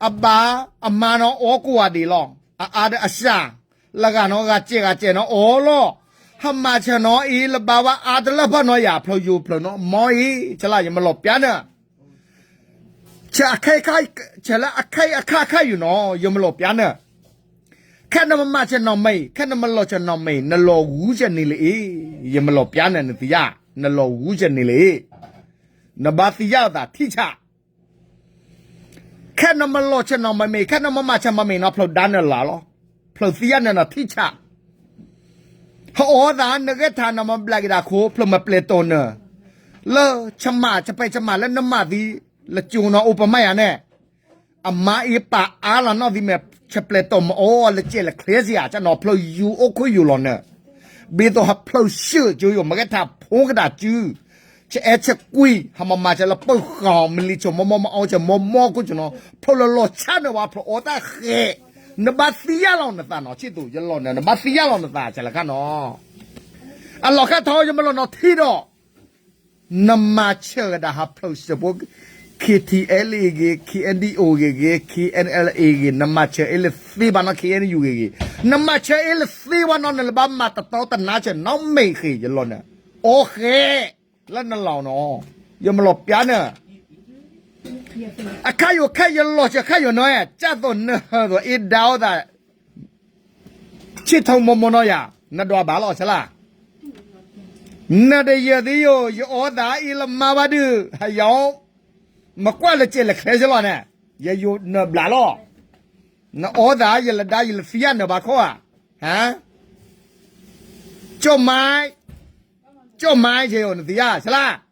အဘၣ်အမါနီၤ အီကိးဂၤဒဲးလီၤ, အအါဒီးအစၢ်, လၢဂၤနီၤ ဂၤစဲးဂၤစဲးနီၤ အီလီၤ, ဟမၤဆၢနီၤအံၤ လၢဘၣ်ဝဲအါတလၢဖၢနီၤယၤ ဖျိးယိၤဖျိးနီၤ မ်အံၤ ဆလၢယမ့ၢ်လီၤပျါနၤ, ဆၢ ဆၢလၢအခါအခါခါယူၤနီၤ ယမ့ၢ်လီၤပျါနၤ, ခဲနမၤဆၢနီၤမ့ၢ် ခဲနမၤလီၤဆၢနီၤမ့ၢ် နလီၤဂူာ်ဆၢန့ၣ်လၢအံၤ, ယမ့ၢ်လီၤပျါနၤ နသံယၢ်, နလီၤဂူာ်ဆၢန့ၣ်လၢအံၤ, နဘၣ်သံယၢ်သးထံဆး ခဲနမၤလီၤဆၢနီၤမ့ၢ် ခဲနမၤမၤဆၢမ့ၢ်နီၤ ဖျိးဒါနၤလၢ်လီၤ, ဖျိးသံယၢ်နၤနီၤထံဆး, ဟအီသးနဂဲၤထၣ်နမၤဘျးက့ၤဒၣ်ခိၣ် ဖျိးမၤပျဲၢ်တီၤနၤ, လၢဆမၣ် ဆပဲဆမၣ်လၢနမၤသံ လၢကၠိနီၤ အိၣ်ပမၤယၤန့ၣ်, အမါအံၤပာ်အါလီၤနီၣ်သံမ့ၢ် ဆဲးပျဲၢ်တီၤမၤအီလၢကဲလၢချ့စ့ၢ်ဧါ ဆနီၤ ဖျိးယူၤအိၣ်ခိၣ်ယူၤလီၤနၤ, ဘ့သိးဟဖျိးစၢၤကၠိယိၤ မၤဂဲၤထၣ်ဖိကဒၣ်စု ဆအဲၣ်ဆကွံာ် ဟမၤမၤဆၢလၢပၢၢ်ဃီ မလံၤဆိမိမိမၤအီဆၢမိမိခိၣ်ကၠိနီၤ ဖျိးလီၤလီၤဆၢနၤဝဲ ဖျိးအီတၢ်ဃဲး, နဘၣ်သံယၢ်လီၤနသးနီၤ ဆံၣ်သူ ယလီၢ်နၤ နဘၣ်သံယၢ်လီၤနသး ဆဲးလၢခါနီၤ အလီၢ်ခါထီၣ် ယမ့ၢ်လီၤနီၤထံဒီး နမၤဆၢကဒၣ်ဟးဖျိးစၢၤဖိ ခ့ထံအဲလ်အ့ဂ့ၤ ခ့အဲဒံအိဂ့ၤဂ့ၤ ခ့အဲလ်အ့ဂ့ၤ နမၤဆၢအ့လၢသ့ဘၣ်နီၤ ခ့အဲယူဂ့ၤဂ့ၤ နမၤဆၢအ့လၢသ့ဘၣ်နီၤ နလၢဘၣ်မၤတတီတနါဆၢနီတမံၤဃ့ ယလီၢ်နၤ အီဃဲး လၢနလီၢ်နီၤ ယမ့ၢ်လီၤပျါနၤ အခါယိၤခဲယလီၤဆၢခါယိၤနီၤ ကၢ်သိးနဟၢသိးအ့ဒါအိၣ်သး ဆံၣ်ထီၣ်မိၢ်မိၢ်နီၤယၤ နဒွးဘၣ်လီၤဆဲလၢ နတယၢၢ်သံယိာ် ယအီသးအံၤလၢမါဘၣ်ဒုး ဟယီၤ မကွၢ်လၢကဲလၢချ့စ့ၢ်လီၤန့ၣ် ယယိာ်နဘျးလီၤ နအီသးယလဲၤဒါယလဲၤသံယၢ်နဘၣ်ခီဧါ ဟါ ကၠီၣ်မါ ကၠီၣ်မါ ယယိာ်နသံယၢ်ဆဲလၢ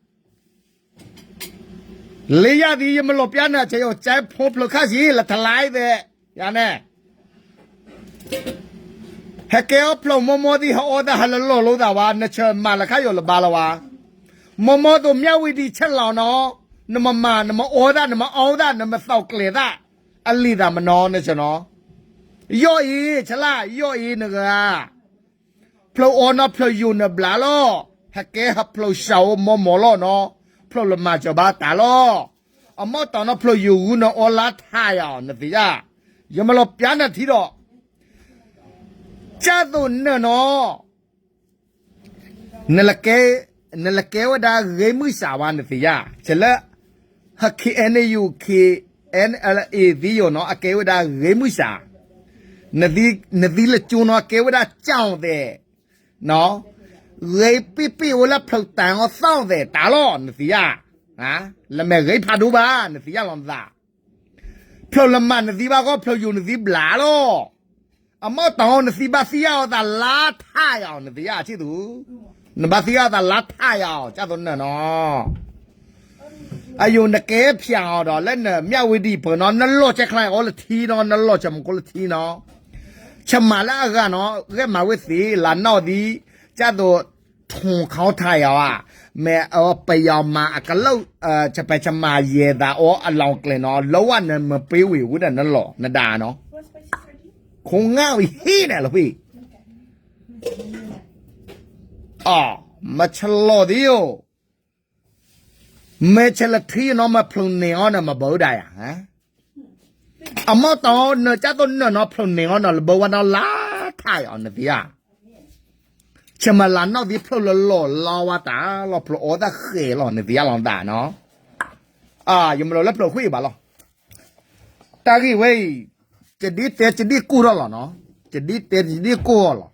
လၢယၤသံ ယမ့ၢ်လီၤပျါနၤ ကယီၤကဲဖိဖျိးခါဆံး လၢထလါအံၤသ့ၣ် ယၤန့ၣ် ဟဲကဲအီၣ်ဖျိးမိၢ်မိၢ်သံ ဟအီသးဟးလၢလီၢ်လိာ်သးဝဲ နဆၢမၤလၢခါယိာ်လၢဘါလီၤဝဲ မိၢ်မိၢ်သိးမၠၣ်ဝံၤဒံးဆဲးလီၤနီၤ နမၤမၤ နမၤအီသး နမၤအီသး နမၤသီကျဲၤသး အလံာ်သးမနီၤ နဆၢနီၤ ယီၣ်အံၤ ဆဲလၢ ယီၣ်အံၤနဂၤ ဖျိးအီနီၤ ဖျိးယိာ်နဘျးလီၤ ဟဲကဲဟးဖျိးစှၤအိၣ်မိၢ်မိၢ်လီၤနီၤ ဖျိးလၢမၤစၢၤဘၣ်တၢ်လီၤ အမီၢ်တီၤနီၤ ဖျိးယိာ်ဂူၤနီၤ အီလါထးယၤ နသံယၢ် ယမ့ၢ်လီၤပျါနၤထံဒီး ကၢ်သိးနၢၤနီၤ နလဲၤကဲ နလဲၤကဲဝဲဒၣ်ဂ့ၤမုၢ်စးဝါ နသံယၢ် ဆဲးလၢ ဟ ခ့အဲနယူၣ် ခ့ NLA သံယိာ်နီၤ အကဲဝဲဒၣ်ဂ့ၤမုၢ်စၢ်, နသံလၢကၠိနီၤ အကဲဝဲဒၣ်ကၠီၣ်သဲး, ဂ့ၤပ့ၣ်ပ့ၣ်ဝဲလၢဖျၢၣ်တၢ်အီၤသီၣ်သဲးတၢ်လီၤ နသံဧါ, လၢမဲာ်ဂ့ၤဖးဒိၣ်ဘၣ် နသံဧါလီၤနသး ဖျၢၣ်လၢမၤနသံဘၣ်ဂီၢ် ဖျၢၣ်ယိာ်နသံဘျးလီၤ. အမ့ၢ်တၢ်အီၤနသံဘၣ်သံအီၤသးလါထါယၤအီၤ နသံဧါဆံသူ, နဘၣ်သံအီၤသးလါထါယၤအီၤ ကၢ်သိးနၢၤနီၤ. အယိာ်နကဲဖၠးအီၤဒီး လၢနမၠၣ်ဝံၤဒံးပၢၢ်နီၤ နလီၢ်ကဲချါအီၤလၢထံနီၤ နလီၢ်ကဲမူခိၣ်လၢထံနီၤ, ဆမၤလၢအဂၤနီၤ ဂဲၤမၤဝဲသ့ လၢနီၣ်သံ, ကၢ်သိး ထူၣ်ခီထါယၤဧါ, မ့ၢ်အပယီၤမၤအကလုၢ်, ဆပဲဆမၤယဲၢ်သးအီၤအလီၢ်ကျဲနီၤ လၢဝဲနမ့ၢ်ပ့ၤဝံၤဝဲဒၣ်နလီၢ်နဒါနီၤ, ခိငါဝံၤဟံးန့ၣ်လီၤဖံ, အ, မ့ၢ်ဆလီၤသံယိာ်, မ့ၢ်ဆဲးလၢထံနီၤ မ့ၢ်ဖျိးန့ၢ်အီၤန့ၣ် မ့ၢ်ဘၣ်ဝဲဒၣ်ယၤ, အမ့ၢ်တၢ်အီၤနကၢ်သိးနၢၤနီၤ ဖျိးန့ၢ်အီၤန့ၣ် လၢဘၢဝဲနီၤလါထါယၤအီၤ နသံဧါ ဆမၤလၢနီၣ်သံ ဖျိးလၢလီၢ်လါဝဲတၢ်လီၢ် ဖျိးအီၣ်တၢ်ဃဲၤလီၤ နသံဧါလီၤနသးနီၤ, ယမၤလီၤလၢဖျိးဃ့ဘၣ်လီၤ, တၢ်ဂ့ၢ်ဝဲအံၤ, ကဒ်တဲကဒ်ကိၢ်ထီၣ်လီၤနီၤ, ကဒ်တဲကဒ်ကိၢ်ထီၣ်လီၤ,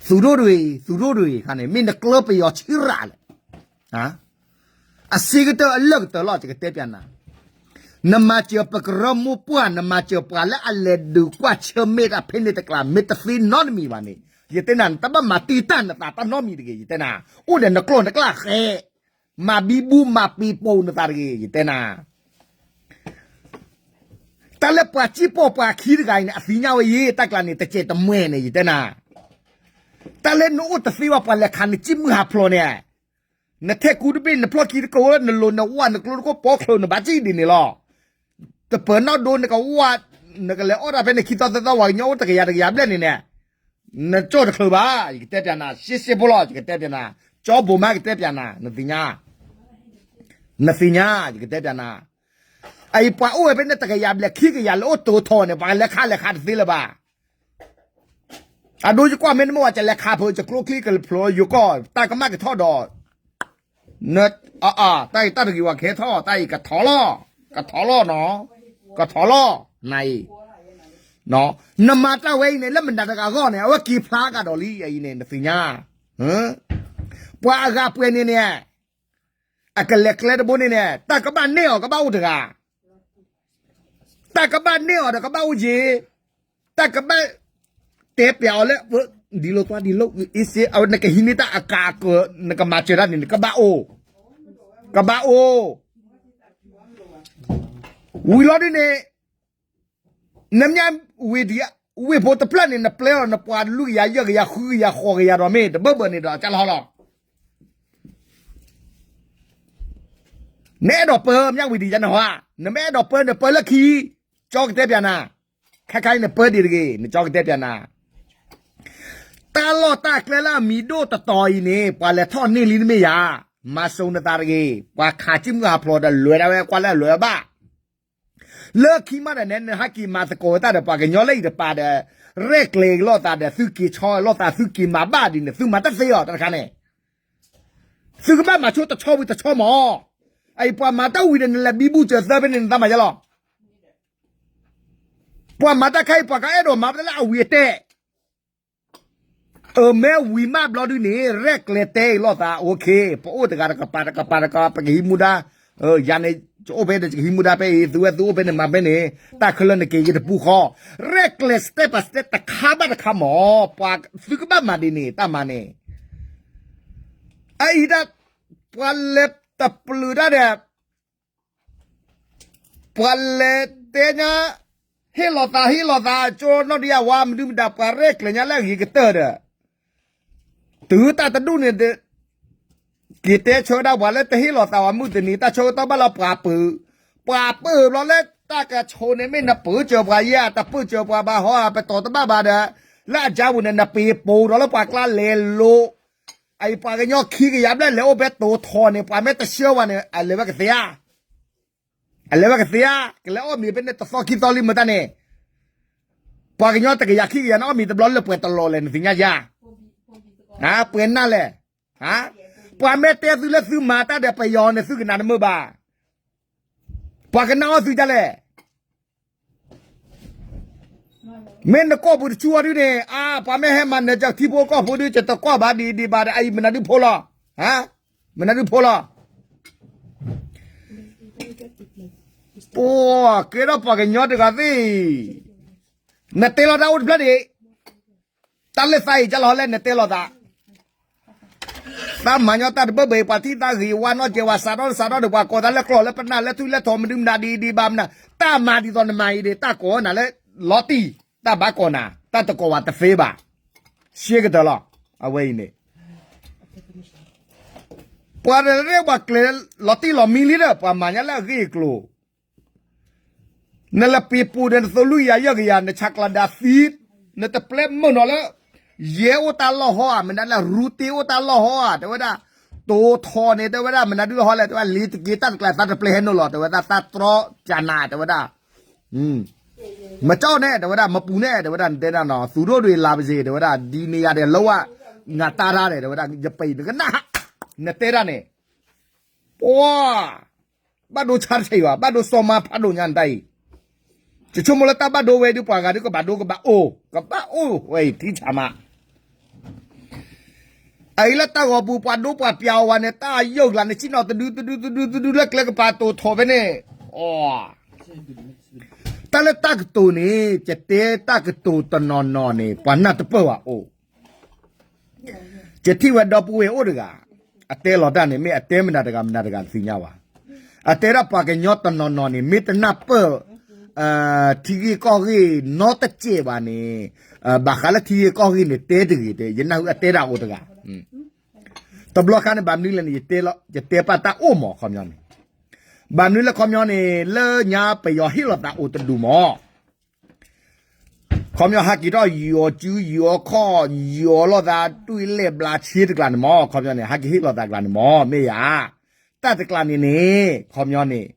သူၣ်ဒိၣ်တဂ့ၤ သူၣ်ဒိၣ်တဂ့ၤခါန့ၣ် မ့ၢ်နကျၢပယီၤဆံရၣ်လဲၣ် အစ့ကတၢၢ်အလၢၢ်ကတၢၢ်လီၤ ယကတဲပျးနၤ, နမၤစၢၤပကရၢမိၢ်ပှၢ် နမၤစၢၤပှၤလၢအလဲၤဒုးကွၢ်ဆၢမ့ၢ်တၢ်ဖဲန့ၣ်တကျါ မ့ၢ်တသ့နီတမံၤဘၣ်န့ၣ် ယတဲနၤ နတဘၣ်မၤတံာ်တာ်နသးတၢ်နီတမံၤတဂ့ၤ ယတဲနၤ, အိၣ်ဒီးနကျိာ်နကျါဃဲ, မၤဘံဘူမၤပံၤပိာ်နသးတဂ့ၤ ယတဲနၤ တၢ်လၢပှၤစံၣ်ပိာ်ပှၤခံတဂၤအံၤန့ၣ် အသ့ၣ်ညါဝဲယဲ တၢ်ကျါန့ၣ် တစဲးတမှဲၤန့ၣ် ယတဲနၤ, တၢ်လၢနအိၣ်တသ့ဘၣ်ပှၤလဲၤခးနစံၣ်မုၢ်ဟးဖျိးန့ၣ်, နထဲကူတဘ့ၣ် နဖျီၣ်ခံတကိး နလိၤနဝၣ်နကျိတကိး ပိာ်ချုး နဘၣ်စံၣ်ဒ်န့ၣ်လီၤ, တပၢၤနီၣ်ဒိ နကဝၣ်, နကလဲၤအီၣ်တၢ်ဖဲန့ၣ် ခံသီသၢသီ ပှၤကညီအိၣ်တကယၤတကယၤဘျဲၣ်န့ၣ်န့ၣ်, နကၠီၣ်တချုးဘၣ် ယကတဲပျးနၤ ရှဲရှဲဖိလီၤ ယကတဲပျးနၤ, ကၠီဘိးမး ကတဲပျးနၤ နသ့ၣ်ညါ နသ့ၣ်ညါ ယကတဲပျးနၤ, အအံၤပှၤအိၣ်ဝဲဖဲန့ၣ် တကယၤဘျဲၣ်ခံကယၤလၢအိၣ်တိၤထီၣ်န့ၣ် ပှၤလဲၤခးလဲၤခးတသ့လၢၤဘၣ်, အဒိယကွၢ်မ့ၢ်နမ့ၢ်ဝဲ ကလဲၤခးဖုး ကကျိချံကဖျိးယိၤကီၢ် တၢ်ကမၣ်ကထီၣ်ဒီး, တၢ်အံၤတၢ်တဂ့ၤဝဲကဟဲထီၣ် တၢ်အံၤကထီၣ်လီၤ, ကထီၣ်လီၤနီၤ, ကထီၣ်လီၤ နၤအံၤ နမၤတၢ်ဝဲအံၤန့ၣ် လၢမနုၤတဂၤအဂီၢ်န့ၣ် အဝဲက့ၤဖျါကဒီးလံ အံၤန့ၣ် နသ့ၣ်ညါ, ပှၤအဂၤပှဲၤန့ၣ်န့ၣ်, အကလဲၤကျဲတဘိန့ၣ်န့ၣ် တၢ်ကဘၣ်န့ၢ်အီၤကဘၣ်အိၣ်တဂၤ, တၢ်ကဘၣ်န့ၢ်အီၤဒီးကဘၣ်အိၣ်ယ့ၤ, တၢ်ကဘၣ်တဲပျးအီၤလၢ ဒ်လိာ်ကွၢ်ဒ်လိာ် အ့စ့ နကဟံးန့ၢ်တၢ်အကးအကၢၤ နကမၤစၢၤတၢ်န့ၣ် နကဘၣ်အိၣ်, ကဘၣ်အိၣ်, ဝံၤလီၤဒ်န့ၣ် နမ့ၢ်ဝံၤဒံး ဝ့ၢ်ဖိတဖျၢၣ်န့ၣ် နပျဲလီၤနပှၤလွံၢ်ကယၤ ယဲၢ်ကယၤ ဃုကယၤ ဃိးကယၤဒီးမ့ၢ် တဘၢဘၢန့ၣ်ဒီး ကၢ်လီၤလီၤ. နအဲၣ်ဒိးပၢမ့ၢ်ဝံၤဒံးယါနဟီ, နမ့ၢ်အဲၣ်ဒိးပၢန့ၣ် ပၢလၢခံ, ကၠီကတဲပျးနၤ, ခဲခါအံၤန့ၣ်ပၢဒံးတဂ့ၤ နကၠီကတဲပျးနၤ တၢ်လီၢ်တၢ်ကျဲလၢအမံၤဒိၣ်တတီၤအံၤန့ၣ် ပှၤလဲၤထီၣ်န့ၢ်လံတမ့ၢ်ယၤ, မၤစိၤနသးတဂ့ၤ, ပှၤခးစံၣ်မုၢ်ဟးဖျိးဒီး လဲၤဒၣ်ဝဲကွၢ်လၢအလဲၤဘၣ်, လၢခံမးဒီးန့ၣ် နဟဲက့ၤမၤသကိးဝဲတၢ်ဒီး ပှၤကညီလၢအံၤတပၤဒီး ရဲၣ်ကျဲၤလိာ်သးဒီး သုက့ၤဆီလိာ်သး သုက့ၤမၤဘၣ်ဒ်န့ၣ် သုမၤတသ့အီၤတခါန့ၣ်, သုကဘၣ်မၤဆိတဆီဝံၤတဆီမး, အအံၤပှၤမၤတၢ်ဝံၤဒီး နလဲၤဘံဘူစၢၤသၢဖဲန့ၣ် နသးမၤယါလီၤ. ပှၤမၤတၢ်ခါအံၤ ပှၤကအဲၣ်ဒိးမၤပတၢ်လၢအဝံၤအတဲာ်, အမ့ၢ်ဝံၤမးဘျီဒုန့ၣ် ရဲၣ်ကျဲၤတဲအံၤလိာ်သး OK, ပအိၣ်တဂၤတကပၤတကပၤတကပၤ ပကဟံးမူဒါ, ယၤန့ၣ် ယအိၣ်ဖဲန့ၣ် ယကဟံးမူဒါဖဲအံၤ သုဝဲသုအိၣ်ဖဲန့ၣ် မၤဖဲန့ၣ် တၢ်ခဲလၢာ်န့ၣ်က့ၤက့ၤတပူၤဃီ, ရဲၣ်ကျဲၤ step by step တခါဘၣ်တခါမး, ပှၤသုကဘၣ်မၤဒ်န့ၣ် တၢ်မၤန့ၣ် အအံၤဒၣ် ပှၤလဲၤတပျုာ်တၢ်ဒီး ပှၤလဲၤတဲညါ, ဟ့ၣ်လီၤသး ဟ့ၣ်လီၤသး ကၠိနီၣ်ဒံးအဝါ မနုၤမတၤ ပှၤရဲၣ်ကျဲၤညါလၢအဂ့ၤကတၢၢ်ဒီး, တုၤတၢ်တဒူၣ်န့ၣ် က့ၤတဲဆၢဒၣ်ပှၤလၢတဟ့ၣ်လီၤသးဝဲ မုၢ်တနံၤ တၢ်ဆၢကတီၢ်ဘၣ်လီၤပှၤပၢၤ, ပှၤပၢၤဘျီလၢတၢ်ကဆိးန့ၣ် မ့ၢ်နပၢၤစၢၤပှၤယဲ တပၢၤစၢၤပှၤဘၣ်ဟီ ပတီၢ်တဘၣ်ဘၣ်ဒီး, လၢအကါပူၤန့ၣ် နပ့ၤပိာ်ဒီးလၢပှၤကျါလဲၤလိာ် အအံၤပှၤကညီခံကယၤဘျဲၣ်လဲၤအိၣ်ဖဲတိၤထီၣ်န့ၣ် ပှၤမ့ၢ်တဆှၢဝဲန့ၣ် အလဲၤဝဲကသ့ဧါ, အလဲၤဝဲကသ့ဧါ, ကလဲၤအီၣ်မ့ၤဖဲန့ၣ်တသီခံသီလံမတၤန့ၣ်, ပှၤကညီတကယၤခံကယၤန့ၣ် အီၣ်မ့ၤတဘျီလၢပှဲၤတလီၤလဲၣ် နသ့ၣ်ညါဧါ, ပှဲၤနၢ်လဲၣ်, ပှၤမ့ၢ်တဲသုလၢသုမၤတၢ်ဒီးပယီၤန့ၣ် သုကနၣ်တမုာ်ဘၣ်. ပှၤကနၣ်အီၣ်သုဒ်လဲၣ်. မ့ၢ်နကီၢ်ပူၤတဆူအီၤဒုန့ၣ် အါ ပှၤမ့ၢ်ဟဲမၤနၢၤကထံဖိကီၢ်ဖိဒု ယတကွၢ်ဘၣ်ဒံးဒံးဘၣ်ဒီး အအံၤမနုၤဒုဖိလီၤ. မနုၤဒုဖိလီၤ. ပှၤကဲထီၣ်ပှၤကညီတဂၤသ့ၣ် နတဲလီၤတၢ်အိၣ်တဖျၢၣ်ဒံး တၢ်လၢသးအံၤကလီၤလဲၣ် နတဲလီၤသး သးမၤညီတၢ်တဘၢဘၢအံၤ ပှၤထံၣ်သးဂ့ၤဝါနီၢ်ကဲဝဲ စးထီၣ်စးထီၣ်ဒီး ပှၤကိးသးလၢကျိာ်လၢပနၢ်လၢထူလၢထီမနုၤမနုၤဒံးဒံးဘၣ်မနုၤ တၢ်မၤဒ်သိးနမၤအံၤဒီး တၢ်ကိးနၤလၢလီၤတံၢ် တၢ်ဘၣ်ကိးနၤ တၢ်တကိးဝဲတသ့ဘၣ်. ရှဲကတၢၢ်လီၤ အဝဲအံၤန့ၣ် ပှၤတရဲၣ်ပှၤကျဲၤလီၤတံၢ်လီၤမံလံဒီး ပှၤမၤညါလၢအဂ့ၢ်အကျိၤ နလဲၤပ့ၤပူၤဒီးနသိလ့ၣ်ယၤယဲၢ်ကယၤ နဆးကျးဒၣ်သံ, နတပျဲမုၢ်နီၤလၢ ယဲၢ်အိၣ်တၢ်လီၢ်ဟီဧါ မနုၤလၢရူတ့အိၣ်တၢ်လီၢ်ဟီဧါ တဲဝဲဒၣ်, တိၤထီၣ်န့ၣ် တဲဝဲဒၣ် မနုၤဒုလီၤဟီလဲၣ် တဲဝဲဒၣ် လ့ၤတက့ၤတၢ်တကျါသးတပျဲဟဲနိၣ်လီၤ တဲဝဲဒၣ် သးတြီကနၤ တဲဝဲဒၣ် မကၠီၣ်န့ၣ် တဲဝဲဒၣ် မပူၤန့ၣ် တဲဝဲဒၣ် နတဲဒၣ်နီၤ သူတို့တွေလာပါစေ တဲဝဲဒၣ် ဒ်နေရာတွေလုံးဝ ငါတားထားတယ် တဲဝဲဒၣ် ယပံၤ နကနၣ် နတဲဒၣ်န့ၣ် ပှၤ ဘၣ်ဒိဆါတဆံးဘၣ် ဘၣ်ဒိစီၤမါဖးဒိၣ်ညါနတၢ်အံၤ, ယဆိကမိၣ်လၢတၢ်ဘၣ်ဒိဝဲဒုးပှၤဂၤဒုးကဘၣ်ဒိကဘၣ်အိၣ် ကဘၣ်အိၣ်ဝဲအံၤထံဆးမး, အအံၤလၢတၢ်ဂီၤပူၤ ပှၤဒိပှၤပျးအီၤဝဲန့ၣ် တၢ်ယိၣ်ကျါန့ၣ် ဆ့ၣ်နီၤတဒုတဒုတဒုတဒုလၢကျဲကပၤတိၤထီၣ်ဖဲန့ၣ်, တၢ်လၢတၢ်ကတိၤန့ၣ် ယတဲတၢ်ကတိၤတနီၤနီၤန့ၣ် ပှၤနၢ်တပၢၢ်ဘၣ်အိၣ် ယထံၣ်ဝဲဒီပုၢ်ဝဲၢ်အိၣ်တဂၤ, အတဲလီၤတၢ်န့ၣ် မ့ၢ်အတဲမနုၤတဂၤမနုၤတဂၤတသ့ၣ်ညါဘၣ်. အတဲဒၣ်ပှၤကညီတနီၤနီၤန့ၣ် မ့ၢ်တနၢ်ပၢၢ် ထံဂ့ၢ်ကီၢ်ဂ့ၢ်နီတစဲးဘၣ်န့ၣ်, ဘၣ်ဃးလၢထံဂ့ၢ်ကီၢ်ဂ့ၢ်န့ၣ် တဲတဂ့ၤတဲ ယနၢ်ဟူအတဲဒၣ်အိၣ်တဂၤ. တဘျီခါန့ၣ် ဘၣ်မနုၤလဲၣ်န့ၣ် ယတဲပာ်တၢ်အိၣ်မးခီပညီန့ၣ်, ဘၣ်မနုၤလဲၣ်ခီပညီန့ၣ် လၢညါပယီၤဟ့ၣ်လီၤသးအိၣ်တဒူၣ်မး ခီပညီဟးက့ၤထီၣ်ယီၤစုယီၤခီၣ် ယီၤလိာ်သးတွံၢ်လဲၢ်ဘျးဆ့တကျါန့ၣ်မး ခီပညီန့ၣ် ဟးက့ၤဟ့ၣ်လီၤသးကျါန့ၣ်မး မ့ၢ်ယၤ, တၢ်တကျါန့ၣ်န့ၣ် ခီပညီန့ၣ်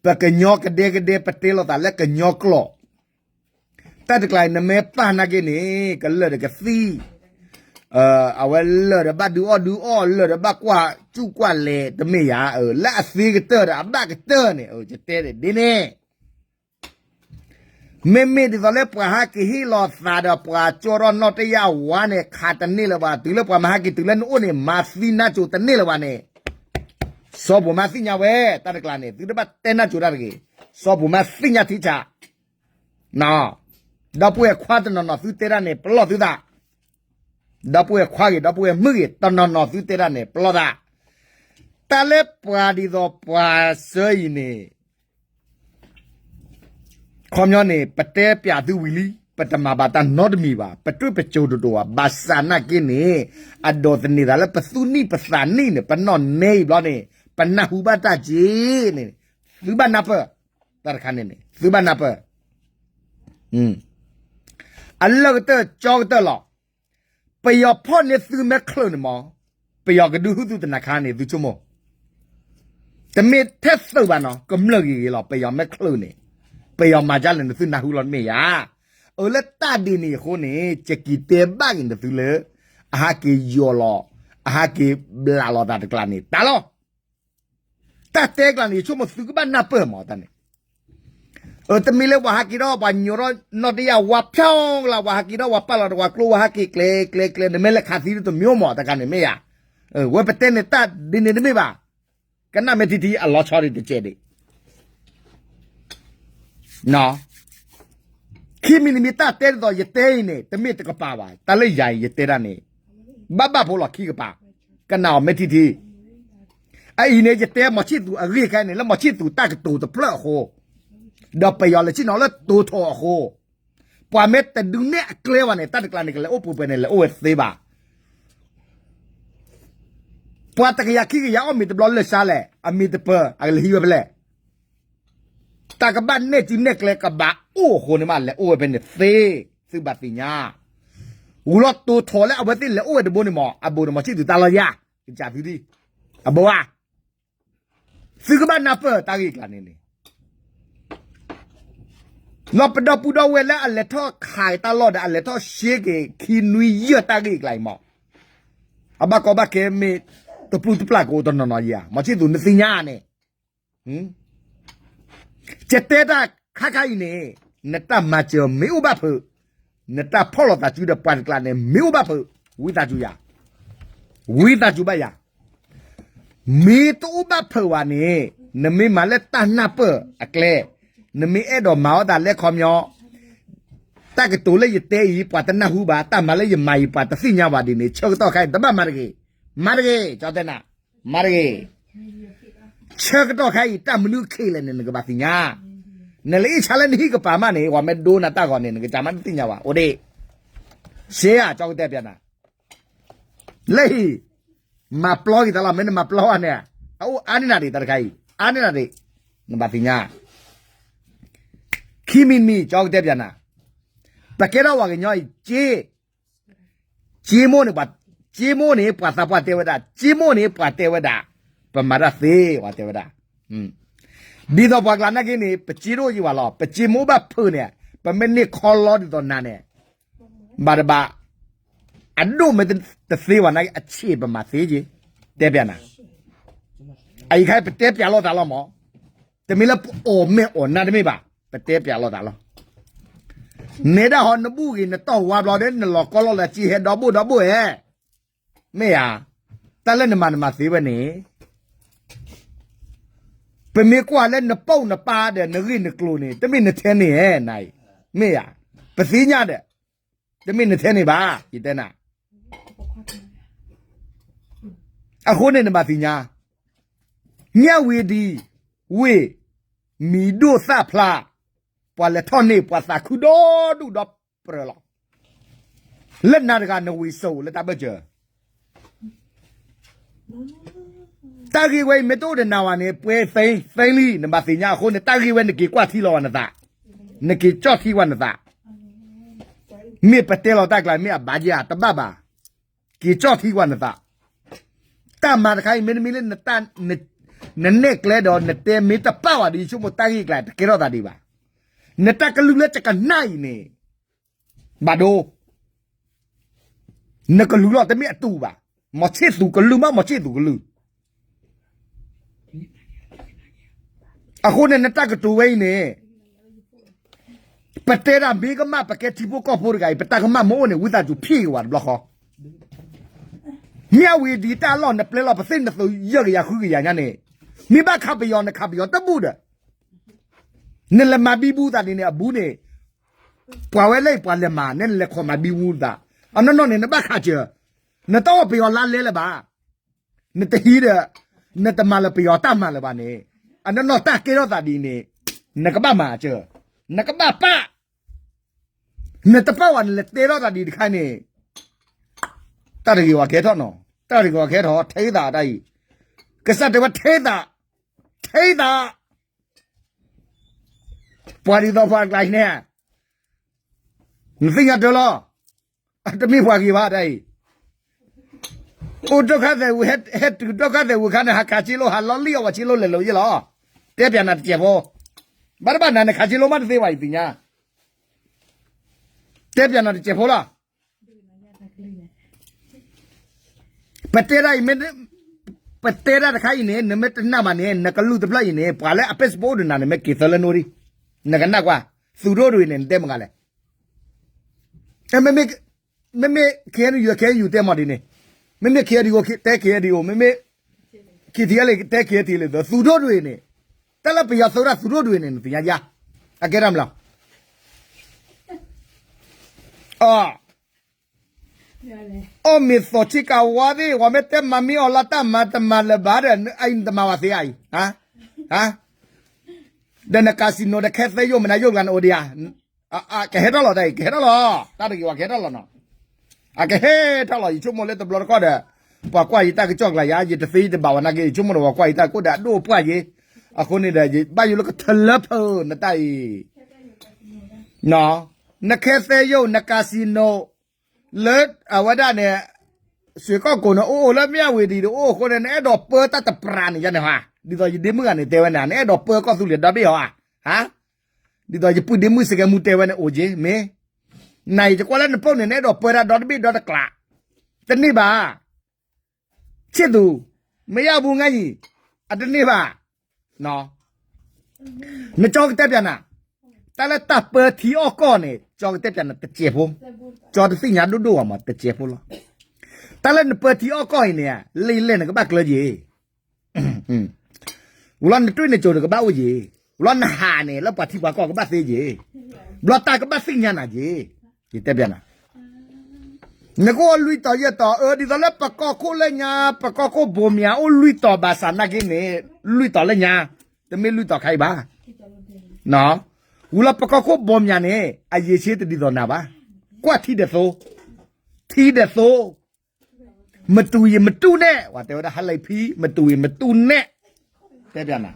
ပကညီကဒဲကဒဲ ပတဲလိာ်သးလၢကညီကျိာ်, တၢ်တကျါအံၤ နမ့ၢ်ပာ်နာ်က့န့ၣ် ကလၢာ်ဒီးကသံၣ် အဝဲလၢာ်ဒီးဘၣ်ဒုးအီၣ်ဒုးအီၣ် လၢာ်ဒီးဘၣ်ကွၢ်စူၣ်ကွၢ်လဲၤ တမ့ၢ်ယၤ, လၢအသ့ကတၢၢ်ဒီးအဘၣ်ကတၢၢ်န့ၣ် ယတဲဒ်န့ၣ် မ့မ့ၢ်ဒ်သိးလၢပှၤဟးက့ၤဟ့ၣ်လီၤသးဒီးပှၤကၠီထီၣ်နီၣ်တယၢ်ဝါန့ၣ် ခးတန့ၢ်လၢၤဘၣ်, တုၤလၢပှၤမၤဟးက့ၤတုၤလၢနအိၣ်န့ၣ် မၤသံနၢ်စိၤတန့ၢ်လၢၤဘၣ်န့ၣ်, စီၤဘိၣ်မးသ့ၣ်ညါဝဲ တၢ်တကျါန့ၣ် သုတဘၣ်တဲနၢ်စိၤတၢ်တဂ့ၤ, စီၤဘိၣ်မးသ့ၣ်ညါထံဆး ဒီပုၢ်ဝဲၢ်ခွါတနီၤနီၤသုတဲဒၣ်န့ၣ် ပလီၢ်သုသး, ဒီပုၢ်ဝဲၢ်ခွါဂ့ၤ ဒီပုၢ်ဝဲၢ်မုၣ်ဂ့ၤ တနီၤနီၤသုတဲဒၣ်န့ၣ် ပလီၢ်သး, တၢ်လၢပှၤဒ်သိးပှၤစၢအံၤန့ၣ် ခီပညီန့ၣ် ပတဲပျးသုဝံၤလံ ပတမၤဘၣ်တၢ်နီတမံၤဘၣ် ပတွံၢ်ပစိၤတဒိၣ်ဘၣ် ဘၣ်ဆၣ်နာ်က့န့ၣ် အဒိးသန့ၤသးလၢပသူၣ်နံၣ်ပသးနံၣ်န့ၣ် ပနီၢ်နဲအံၤဘျီန့ၣ် ပနၢ်ဟူဘၣ်တၢ်က့ၤန့ၣ် သုဘၣ်နၢ်ပၢၢ် တၢ်တခါန့ၣ်န့ၣ် သုဘၣ်နၢ်ပၢၢ် အလၢၢ်ကတၢၢ်ကၠီကတၢၢ်လီၤ. ပယီၤဖီၣ်န့ၢ်သုမဲာ်ချၢၣ်န့ၣ်မး ပယီၤကဒုးဟုၣ်သုတနၤခါန့ၣ် သုဆိကမိၣ်, တမ့ၢ်ထဲသုးဘၣ်နီၤ ကမျၢၢ်ဂ့ၤဂ့ၤလီၤ ပယီၤမဲာ်ချၢၣ်န့ၣ်, ပယီၤမၤဒ်လဲၣ်န့ၣ် သုနၢ်ဟူလီၤတမ့ၢ်ယၤ, အၢ လၢတၢ်ဒ်န့ၣ်အဃိန့ၣ် ယက့ၤတဲဘၣ်က့ၤနသုလၢ အဟးက့ၤယီၤလီၤ, အဟးက့ၤဘျးလီၤသးတကျါန့ၣ် တၢ်လီၤ တၢ်တဲကျါန့ၣ် ယဆိကမိၣ်သုကဘၣ်နၢ်ပၢၢ်မးတၢ်န့ၣ်, အၢ တမ့ၢ်လၢပှၤဟးက့ၤထီၣ် ပှၤညိးထီၣ်နီၣ်တယၢ်ဝါဖျီလၢ် ပှၤဟးက့ၤထီၣ် ပှၤပာ်လီၤတဝၤကျိ ပှၤဟးက့ၤကျဲၤကျဲၤကျဲၤ နမ့ၢ်လဲၤခးသံတမံၤမး တခါန့ၣ် မ့ၢ်ယၤ, ဝဲပတဲန့ၣ်တၢ်ဒ်န့ၣ်တမ့ၢ်ဘၣ်, ကနၣ်မ့ၢ်ထံထံ အလီၤဆီဒ်တကဲးဒံး ခံမံၤတမံၤတၢ်တဲဒ်သိးယတဲအံၤန့ၣ် တမ့ၢ်တကပၤဘၣ်, တၢ်လၢယၤအံၤယတဲဒၣ်န့ၣ် ဘၣ်ဘၣ်ဖိလီၤခံကပၤ, ကနၣ်အီၤမ့ၢ်ထံထံ, အအံၤန့ၣ် ယတဲမီၤဆံၣ်သူးအဂ့ၢ်ခဲအံၤန့ၣ် လၢမီၤဆံၣ်သူးတၢ်ကတိၤတဖျၢၣ်အဃိ, ဒီးပယီၤလဲၤဆ့ၣ်နီၤလၢတိၤထီၣ်အဃိ, ပှၤမ့ၢ်တဒုးနဲၣ်အကျဲဘၣ်န့ၣ် တၢ်တကျါန့ၣ် ကလဲၤအိၣ်ပှဲၤပှဲၤန့ၣ် လဲၤအိၣ်ဝဲသ့ဘၣ် ပှၤတကယၤခံကယၤအီၣ်မ့ၤတဘျီလၢာ်ဆါလဲၣ်, အမ့ၤတပၢၤ အကလဲၤဟံးဝဲဖဲလဲၣ်, တၢ်ကဘၣ်နဲၣ်စုနဲၣ်ကျဲကဘၣ်အိၣ်အဃိန့ၣ်မး လဲၤအိၣ်ဝဲဖဲန့ၣ်သ့, သုဘၣ်သ့ၣ်ညါ, ဂုာ်လီၤတိၤထီၣ်လၢအဝဲသ့ၣ်လဲၤအိၣ်ဝဲတဘိန့ၣ်မး အဘူးန့ၣ်မီၤဆံၣ်သူးတၢ်လီၤယၤ, ကစၢ်သုဒံး, အဘူးဧါ, သုကဘၣ်နၢ်ပၢၢ်တၢ်ဂ့ၢ်ကျါန့ၣ်န့ၣ် လီၤပဒီပုၢ်ဒီဝဲၢ်လၢအလဲၤထီၣ်ခးတၢ်လီၢ်ဒီး အလဲၤထီၣ်ရှဲက့ၤခံနွံယဲၢ်တၢ်ဂ့ၢ်ကျါအံၤမး, အဘၣ်ကီဘၣ်ခဲမ့ၢ်တပျုာ်တပျၢ်ကအိၣ်တနီၤနီၤယၤ, မီၤဆံၣ်သူးနသ့ၣ်ညါန့ၣ်, ယတဲတၢ်ခါခါအံၤန့ၣ်, နတၢ်မၤစၢၤမ့ၢ်အိၣ်ဘၣ်ဖုး, နတၢ်ဖီၣ်လိာ်သးစုဒီးပှၤတကျါန့ၣ် မ့ၢ်အိၣ်ဘၣ်ဖုး, ဝံသးစူၤယၤ, ဝံသးစူၤဘၣ်ယၤ. မ့ၢ်တအိၣ်ဘၣ်ဖုးဘၣ်န့ၣ်, နမ့ၢ်မၤလၢတၢ်နၢ်ပၢၢ်အကျဲ, နမ့ၢ်အဲၣ်ဒိးမၤအီၣ်သးလဲခီပညီ, တၢ်ကတိၤလၢယတဲအံၤ ပှၤတနၢ်ဟူဘၣ်, တၢ်မၤလၢယမၤအံၤ ပှၤတသ့ၣ်ညါဘၣ်ဒ်န့ၣ် ဆၢကတီၢ်ခါအံၤ တဘၣ်မၤတဂ့ၤ, မၤတဂ့ၤ, ကၠီတဲနၤ, မၤတဂ့ၤ. ဆၢကတီၢ်ခါအံၤ တၢ်မနုၤအခံလဲၣ်န့ၣ် နကဘၣ်သ့ၣ်ညါ, နလၢအ့ၣ်ဆါလၢနဟံၣ်ကပၤမးန့ၣ် ပှၤမ့ၢ်ဒိနၤတၢ်ဂီၤန့ၣ် နကစၢ်မးတသ့ၣ်ညါဘၣ်, အိၣ်ဒ့ၣ်, ရှဲဧါ ကၠီကတဲပျးနၤ, လၢဟံၣ်, မၤပျီက့ၤတၢ်လီၤ မ့ၢ်နမၤပျီဘၣ်န့ၣ်, အအိၣ်အါန့ၢ်နၤဒံး တၢ်တခါအံၤ, အါန့ၢ်နၤဒံး, နဘၣ်သ့ၣ်ညါ ခံမံၤတမံၤ ကၠီကတဲပျးနၤ, ပကဲထီၣ်ပှၤကညီအံၤ က့, က့မိၢ်န့ၣ်, က့မိၢ်န့ၣ် ပှၤသးပှၢ်တဲဝဲဒၣ်, က့မိၢ်န့ၣ် ပှၤတဲဝဲဒၣ်, ပမၤတၢ်သ့ ပှၤတဲဝဲဒၣ်, ဒ်သိးပှၤကျါနာ်က့န့ၣ် ပက့ဒိၣ်ယံၤဝဲလီၤ, ပက့မိၢ်ဘၣ်ဖုးန့ၣ်, ပမ့ၢ်န့ၢ်ခီလီဒ်သိးနၤန့ၣ်, ဘၣ်တဘၣ် အဒိၣ်မ့ၢ်တသ့ဘၣ်နာ်က့ အဆံးပမၤသ့က့, တဲပျးနၤ, အအံၤခါပတဲပျးလိာ်သးလီၤမး, တမ့ၢ်လၢပအီၣ်မ့ၤအီၣ်နါတမ့ၢ်ဘၣ်, ပတဲပျးလိာ်သးလီၤ. နဲဒၣ်ဟီနဘူၣ်ဂ့ၤ နတီၢ်ဝါဘျီဒီး နလီၤကီလီၤလၢက့ဟဲဒီဘိၣ်ဒီဘိၣ်ဧဲ, မ့ၢ်ဧါ, တၢ်လၢနမၤနမၤသ့ဝဲန့ၣ် ပမ့ၢ်ကွၢ်လၢနပိာ်နပၤဒီးနဂ့ၢ်နကျိၤန့ၣ် တမ့ၢ်နထဲန့ၣ်ဧဲနၤအံၤ, မ့ၢ်ဧါ, ပသ့ၣ်ညါဒီး, တမ့ၢ်နထဲန့ၣ်ဘၣ်, ယတဲနၤ, အဃိန့ၣ်နဘၣ်သ့ၣ်ညါ, မၠၣ်ဝတံၤ, ဝ့ၢ်, မံၤဒိၣ်သၣ်ဖျါ, ပှၤလဲၤထီၣ်န့ၢ်ပှၤသးခုဒီဒူၣ်ဒီပြၢၤလီၤ. လၢနၤတဂၤနဝံၤစိာ်လၢတၢ်ဘၢၣ်စၢၤ တၢ်ဂ့ၢ်ဝဲအံၤမ့ၢ်တအိၣ်ဒီးနၤဘၣ်န့ၣ် ပှဲၤသ့သ့လံ နဘၣ်သ့ၣ်ညါအဃိန့ၣ် တၢ်ဂ့ၢ်ဝဲနက့ၤကွၢ်ထံလီၤဝဲနသး, နက့ၤကၠီၣ်ထံကွၢ်နသး, မ့ၢ်ပတဲလီၤတၢ်ကျါ မ့ၢ်အဘၣ်ယဲၢ်ဧါ တဘၣ်ဘၣ်, က့ၤကၠီၣ်ထံကွၢ်နသး, တၢ်မၤတခါအံၤ မ့တမ့ၢ်လၢ နနဲၣ်ကျဲဒီးနတဲမ့ၢ်တပာ်ဝဲဒီး ယဆိကမိၣ်တၢ်ဂ့ၢ်ကျါ တကဲထီၣ်သးဒံးဘၣ်, နတၢ်ကလုၢ်လၢတကနၣ်အံၤန့ၣ် ဘၣ်ဒိ နကလုၢ်လီၤတမ့ၢ်အတူၢ်ဘၣ်, မီၤဆ့ၣ်သူးကလုၢ်မး မီၤဆ့ၣ်သူးကလုၢ်, အဃိန့ၣ် နတၢ်ကတိၤဝဲအံၤန့ၣ် ပတဲဒၣ်မ့ၢ်ကမၣ် ပကဲထံဖိကီၢ်ဖိတဂၤအံၤ ပတၢ်ကမၣ်မ့ၢ်အိၣ်န့ၣ် ဝံသးစူၤဖံးက့ၤဝဲတဘျီဃီ, မ့ၢ်အဝံၤဒ်တၢ်အလီၢ် နပျဲလီၤပသ့ၣ်နသုးယဲၢ်ကယၤဃုကယၤညါန့ၣ်, မ့ၢ်ဘၣ်ခးပယီၤ နခးပယီၤတဘူၣ်ဒီး နလဲၤမၤဘံဘူသးဒ်န့ၣ် အဘူးန့ၣ်, ပှၤဝဲလၢအံၤပှၤလဲၤမၤ နဲနလဲၤခိးမၤဘံဘူသး, အနီၢ်နီၢ်န့ၣ် နဘၣ်ခးစၢၤ, နတအီၣ်ပယီၤလါလဲလၢၤဘၣ်, နတဟံးဒီး နတမၤလၢၤပယီၤတၢ်မၤလၢၤဘၣ်န့ၣ်, အနီၢ်နီၢ်တၢ်ကဲထီၣ်သးဒ်န့ၣ် နကဘၣ်မၤစၢၤ, နကဘၣ်ပာ်, နတပာ်ဝဲ နလဲၤတဲထီၣ်သးဒ်တခါန့ၣ်, တၢ်တဂ့ၤဝဲကဲထီၣ်နီၤ, တၢ်တဂ့ၤဝဲကဲထီၣ် ထဲသးတၢ်အံၤ, ကစၢ်တဲဝဲထဲသး, ထဲသး ပှၤဒ်သိးပှၤကျါအံၤန့ၣ်, နသ့ၣ်ညါတၢ်လီၤ, တမ့ၢ်ပှၤဂ့ၤဘၣ်တၢ်အံၤ, အိၣ်ဒိၣ်ခါသဲးဝံၤ ဟဲတုၤဒိၣ်ခါသဲးဝံၤခါန့ၣ် ဟးခးစ့လိၣ် ဟးလီၤလံၣ်အီၣ်ဝဲစ့လိၣ်လဲၤလိာ်ယ့ၣ်လီၤ, တဲပျးနၤတစဲးဖိ, ဘၣ်တဘၣ်နၤ နခးစ့လိၣ်မးတသ့ဘၣ် ယသ့ၣ်ညါ, တဲပျးနၤတစဲးဖိလီၤ. ပတဲဒၣ်အံၤ, ပတဲဒၣ်တခါအံၤန့ၣ် နမ့ၢ်တနာ်ဘၣ်န့ၣ် နကလုၢ်တဖျၢၣ်အံၤန့ၣ် ပှၤလၢအ Facebook အိၣ်ဒီးနၤန့ၣ် မ့ၢ်က့ၤသၢလၢနိၣ်ဒံး, နကနၣ်ကွၢ်, သုးဒိၣ်တဂ့ၤန့ၣ် နတဲမတၤလဲၣ်, မ့မ့ၢ် KNU KNU တဲမတၤဒ်န့ၣ်, မ့မ့ၢ် KNDO တဲ KNDO, မ့မ့ၢ် KTLA တဲ KTLA သုးဒိၣ်တဂ့ၤန့ၣ်, တၢ်လၢပယီၤသုးဒၣ်သုးဒိၣ်တဂ့ၤန့ၣ် နသ့ၣ်ညါယါ, အကဲတၢ်မလီၤ အီၣ်မ့ၤသီၣ်ဆံးကဝါသ့ၣ် ပှၤမ့ၢ်တဲမၤမ့ၢ်အီၤလၢတၢ်မၤတမၤလၢၤဘၣ်ဒီး အံၤနတမၤဝဲသ့ဧါအံၤ, ဒီးန casino ဒီးခဲသဲယိၣ်မနုၤယိၣ်တဂၤန့ၣ်အိၣ်ဒံးဧါ, ကဟဲထီၣ်လီၤတၢ်အံၤ ကဟဲထီၣ်လီၤ, တၢ်တဂ့ၤဝဲကဟဲထီၣ်လီၤနီၤ, အကဟဲထီၣ်လီၤ ယဆိကမိၣ်လၢတဘျီတခီၣ်ဒီး ပှၤကွၢ်ယတၢ်ကစီၣ်ကျါယါ ယတသ့ယတဘၣ်ဝဲနာ်က့ ယဆိကမိၣ်ဒီးပှၤကွၢ်ယတၢ်ကိၣ်ဒီးအဒိၣ်ပှၢ်ယ့, အဃိန့ၣ်ဒီး ယဘၣ်ယိၣ်လၢကထၢလၢဖၢနတၢ်အံၤ နခဲသဲယိၣ် န casino လၢအဝဲဒၣ်န့ၣ် စှ့ၤကီၢ်ကိၣ်န့ၣ် အိၣ်အိၣ်လၢမ့ၢ်အဝံၤဒံးဒီး အိၣ်အဃိန့ၣ် နအဲၣ်ဒိးပၢတၢ်တပြးန့ၣ်ယါန့ၣ်ဟါ, ဒ်သိးယဒ့မုၣ်ဂၤန့ၣ်တဲဝဲန့ၣ် နအဲၣ်ဒိးပၢကီၢ်သူလ့ၤဒီဘ့ၣ်ဟီဧါ, ဟါ, ဒ်သိးယပုၢ်ဒ့မုၣ်စကဲမူတဲဝဲန့ၣ်အိၣ်က့ၤ မ့ၢ်, နၤအံၤယကွၢ်လၢနပိာ်န့ၣ် နအဲၣ်ဒိးပၢတၢ်ဒီတဘ့ၣ်ဒီတကျး, တန့ၢ်ဘၣ် ဆ့ၣ်သူး, မ့ၢ်ယါဘူးငါယံၤ, အတန့ၢ်ဘၣ်, န နကၠီကတဲပၠးနၤ, တၢ်လၢတၢ်ပၢထံအီၣ်ကီၢ်န့ၣ် ကၠီကတဲပၠးနၤတစဲးဖိ, ကၠီတသ့ၣ်ညါဒိၣ်ဒိၣ်ဘၣ်မး တစဲးဖိလီၤ. တၢ်လၢနပၢထံအီၣ်ကီၢ်အံၤန့ၣ် လၢယလဲၢ်နကဘၣ်ကျၢၤက့ၤ ဝံၤလီၤနတွ့နကိၤတကဘၣ်အိၣ်က့ၤ, ဝံၤလီၤနဟးန့ၣ် လၢပှၤထံပှၤကီၢ်ကဘၣ်သ့က့ၤ, ဘျီတၢ်ကဘၣ်သ့ၣ်ညါနၤက့ၤ, ယတဲပၠးနၤ, နကအိၣ်လွံၢ်တီၤယဲၢ်တီၤ အၢ ဒ်သိးလၢပကီၢ်ခိၣ်လၢညါ, ပကီၢ်ခိၣ်ဘိမၠးအိၣ်လွံၢ်တီၤဘၣ်ဆၣ်နာ်က့န့ၣ်, လွံၢ်တီၤလၢညါ, တမ့ၢ်လွံၢ်တီၤခါအံၤဘၣ်. ဝံၤလီၤပကီၢ်ခိၣ်ဘိမၠးန့ၣ် အရည်အချင်းတဒ်သိးနၤဘၣ်. ကွၢ်ထံဒီးသိ, ထံဒီးသိ, မတူၤယံၤမတူၢ်နဲၣ်, ပှၤတဲဝဲဒၣ် ဟါလံၤဖံ မတူၤယံၤမတူၢ်နဲၣ်, တဲပၠးနၤ,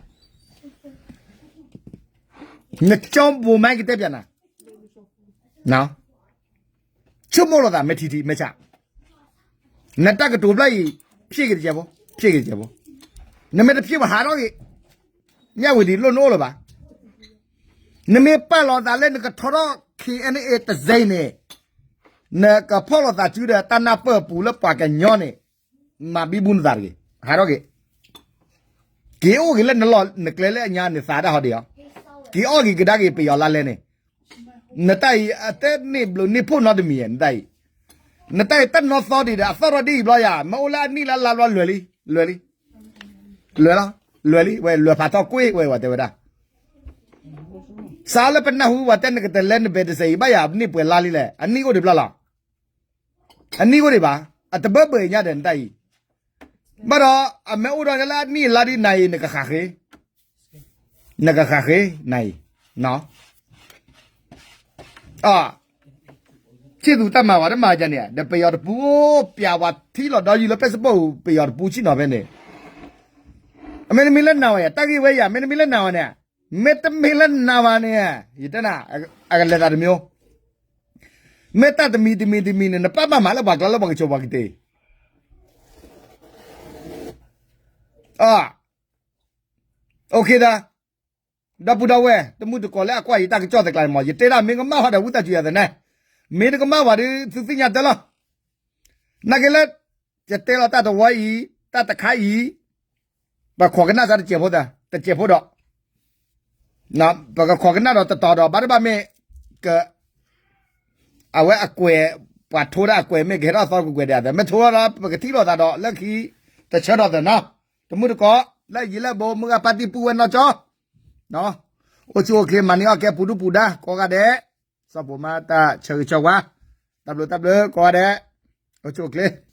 နကၠီဘိမၠးကတဲပၠးနၤ, ဆိကမိၣ်လိာ်သး မ့ၢ်ထံထံ မ့ၢ်ဆၣ်, နတၢ်ကတိၤဖျၢၣ်အံၤ ဖျ့ၣ်က့ၤတစဲးဖိ, ဖျ့ၣ်က့ၤတစဲးဖိ, နမ့ၢ်တဖျ့ၣ်ဘၣ်ဟးထီၣ်က့ၤ, မ့ၢ်ဝံၤဒံးလိၣ်နအိၣ်လၢၤဘၣ်. နမ့ၢ်ပာ်လီၤသးလၢနကထီထီၣ် ခ့ၣ်အဲၣ်အဲၣ် တစဲးန့ၣ်, နကဖီၣ်လိာ်သးစုဒီးတၢ်နၢ်ပၢၢ်အပူၤလၢပှၤကညီန့ၣ်, မၤဘံဘူနသးတဂ့ၤ, ဟးထီၣ်က့ၤ က့ၤအိၣ်က့ၤလၢနလီၢ်နကျဲလၢအညါန့ၣ် သးဒၣ်ဟီဒံးအီၤ, က့ၤအီၣ်က့ၤကဒါက့ၤပယီၤလါလဲန့ၣ်, နတၢ်အံၤအတဲန့ၢ်ဘျုးန့ၢ်ဖှိၣ်နီတမံၤဧါ, နတၢ်အံၤ, နတၢ်အံၤတၢ်နီၢ်သီဒံးဒီး အသီၣ်ထီၣ်ဒ်အံၤဘျီယၤ မ့ၢ်အိၣ်လၢအနံၣ်လၢအလါဘျီလွဲၤလံ, လွဲၤလံ, လွဲၤလီၤ, လွဲၤလံ, ဝဲလွဲၤဖးထီၣ်ကွ့ၢ်ဝဲ ဝဲတဲဝဲဒၣ် စးလၢပနၢ်ဟူပှၤတဲနကတလဲနဘဲတစဲးအံၤ ဘၣ်ယၤန့ၢ်ပှဲၤလါလံလဲၣ်, အနံၣ်အိၣ်ဒံးဘျီလီၤ, အနံၣ်အိၣ်ဒံးဘၣ်, အတဘၢဘၢညါဒီးနတၢ်အံၤ, ဘၣ်ဒီး အမ့ၢ်အိၣ်ဒီးလၢအနံၣ်အလါဒ်နၤအံၤ နကဃၣ်ဃ့, နကဃၣ်ဃ့နၤအံၤ, ဆံၣ်သူတၢ်မၤဝဲတမၤဒ်န့ၣ် ဒီးပယီၤတပူၤ ပျးဝဲထံလီၤဒီယူၢ်လၢ Facebook ပယီၤတပူၤဆံၣ်နီၤဖဲန့ၣ်, အမ့တမ့ၢ်လၢနၤဝဲယၤ တၢ်ဂ့ၢ်ဝဲယၤ မ့တမ့ၢ်လၢနၤဝဲန့ၣ်, မ့တမ့ၢ်လၢနၤဝဲန့ၣ်, ယတဲနၤ, အကလဲၤသးတမံၤ, မ့ၢ်တၢ်တမံၤတမံၤတမံၤန့ၣ် နပာ်ဘၣ်မးလၢပှၤကျါလၢပှၤကဆိးပှၤကတ့ၢ် အ ဒီပုၢ်ဒီဝဲၢ် တမုၢ်တကိးလၢအကွၢ်ယတၢ်ကစီၣ်သကျါန့ၣ်မး ယတဲဒၣ်မ့ၢ်ကမၣ်ဝဲဒီးဝံသးစူၤယၤသနၢ်, မ့ၢ်တကမၣ်ဝဲဒီးသုသ့ၣ်ညါတၢ်လီၤ. နာ်က့လၢ ယတဲလီၤတၢ်တဝီအံၤ, တၢ်တခါအံၤ, ပခိးကနၣ်စးတစဲးဖိသၢ, တစဲးဖိဒီး ပကခိးကနၣ်ဒီးတတီၤဒီး ဘၣ်တဘၣ်မ့ၢ် က အဝဲအကွဲး, ပှၤထိဒၣ်အကွဲးမ့ၢ်ကဟဲထီၣ်သီကွဲးကွဲးဒၣ်သၢ, မ့ၢ်ထိဒီး ပကထံၣ်လိာ်သးဒီးလၢခံ တဆၢထီၣ်သၢနီၤ, တမုၢ်တကိး လၢယံၤလၢဘူး မုၢ်ဂၤပၢ်တံၢ်ပုၢ်ဝဲၢ်နီၢ်ကၠီ, အိၣ်ဆူၣ်အိၣ်ချ့ မၤန့ၢ်အီၣ်ကဲပူၤဒူၣ်ပူၤဒါ ကိးဂၤဒဲး, စီၤပိာ်မါတၢ်ဆၢဂ့ၤဆၢဝါ, တၢ်ဘျုးတၢ်ဘျုးကိးဂၤဒဲး, အိၣ်ဆူၣ်အိၣ်ချ့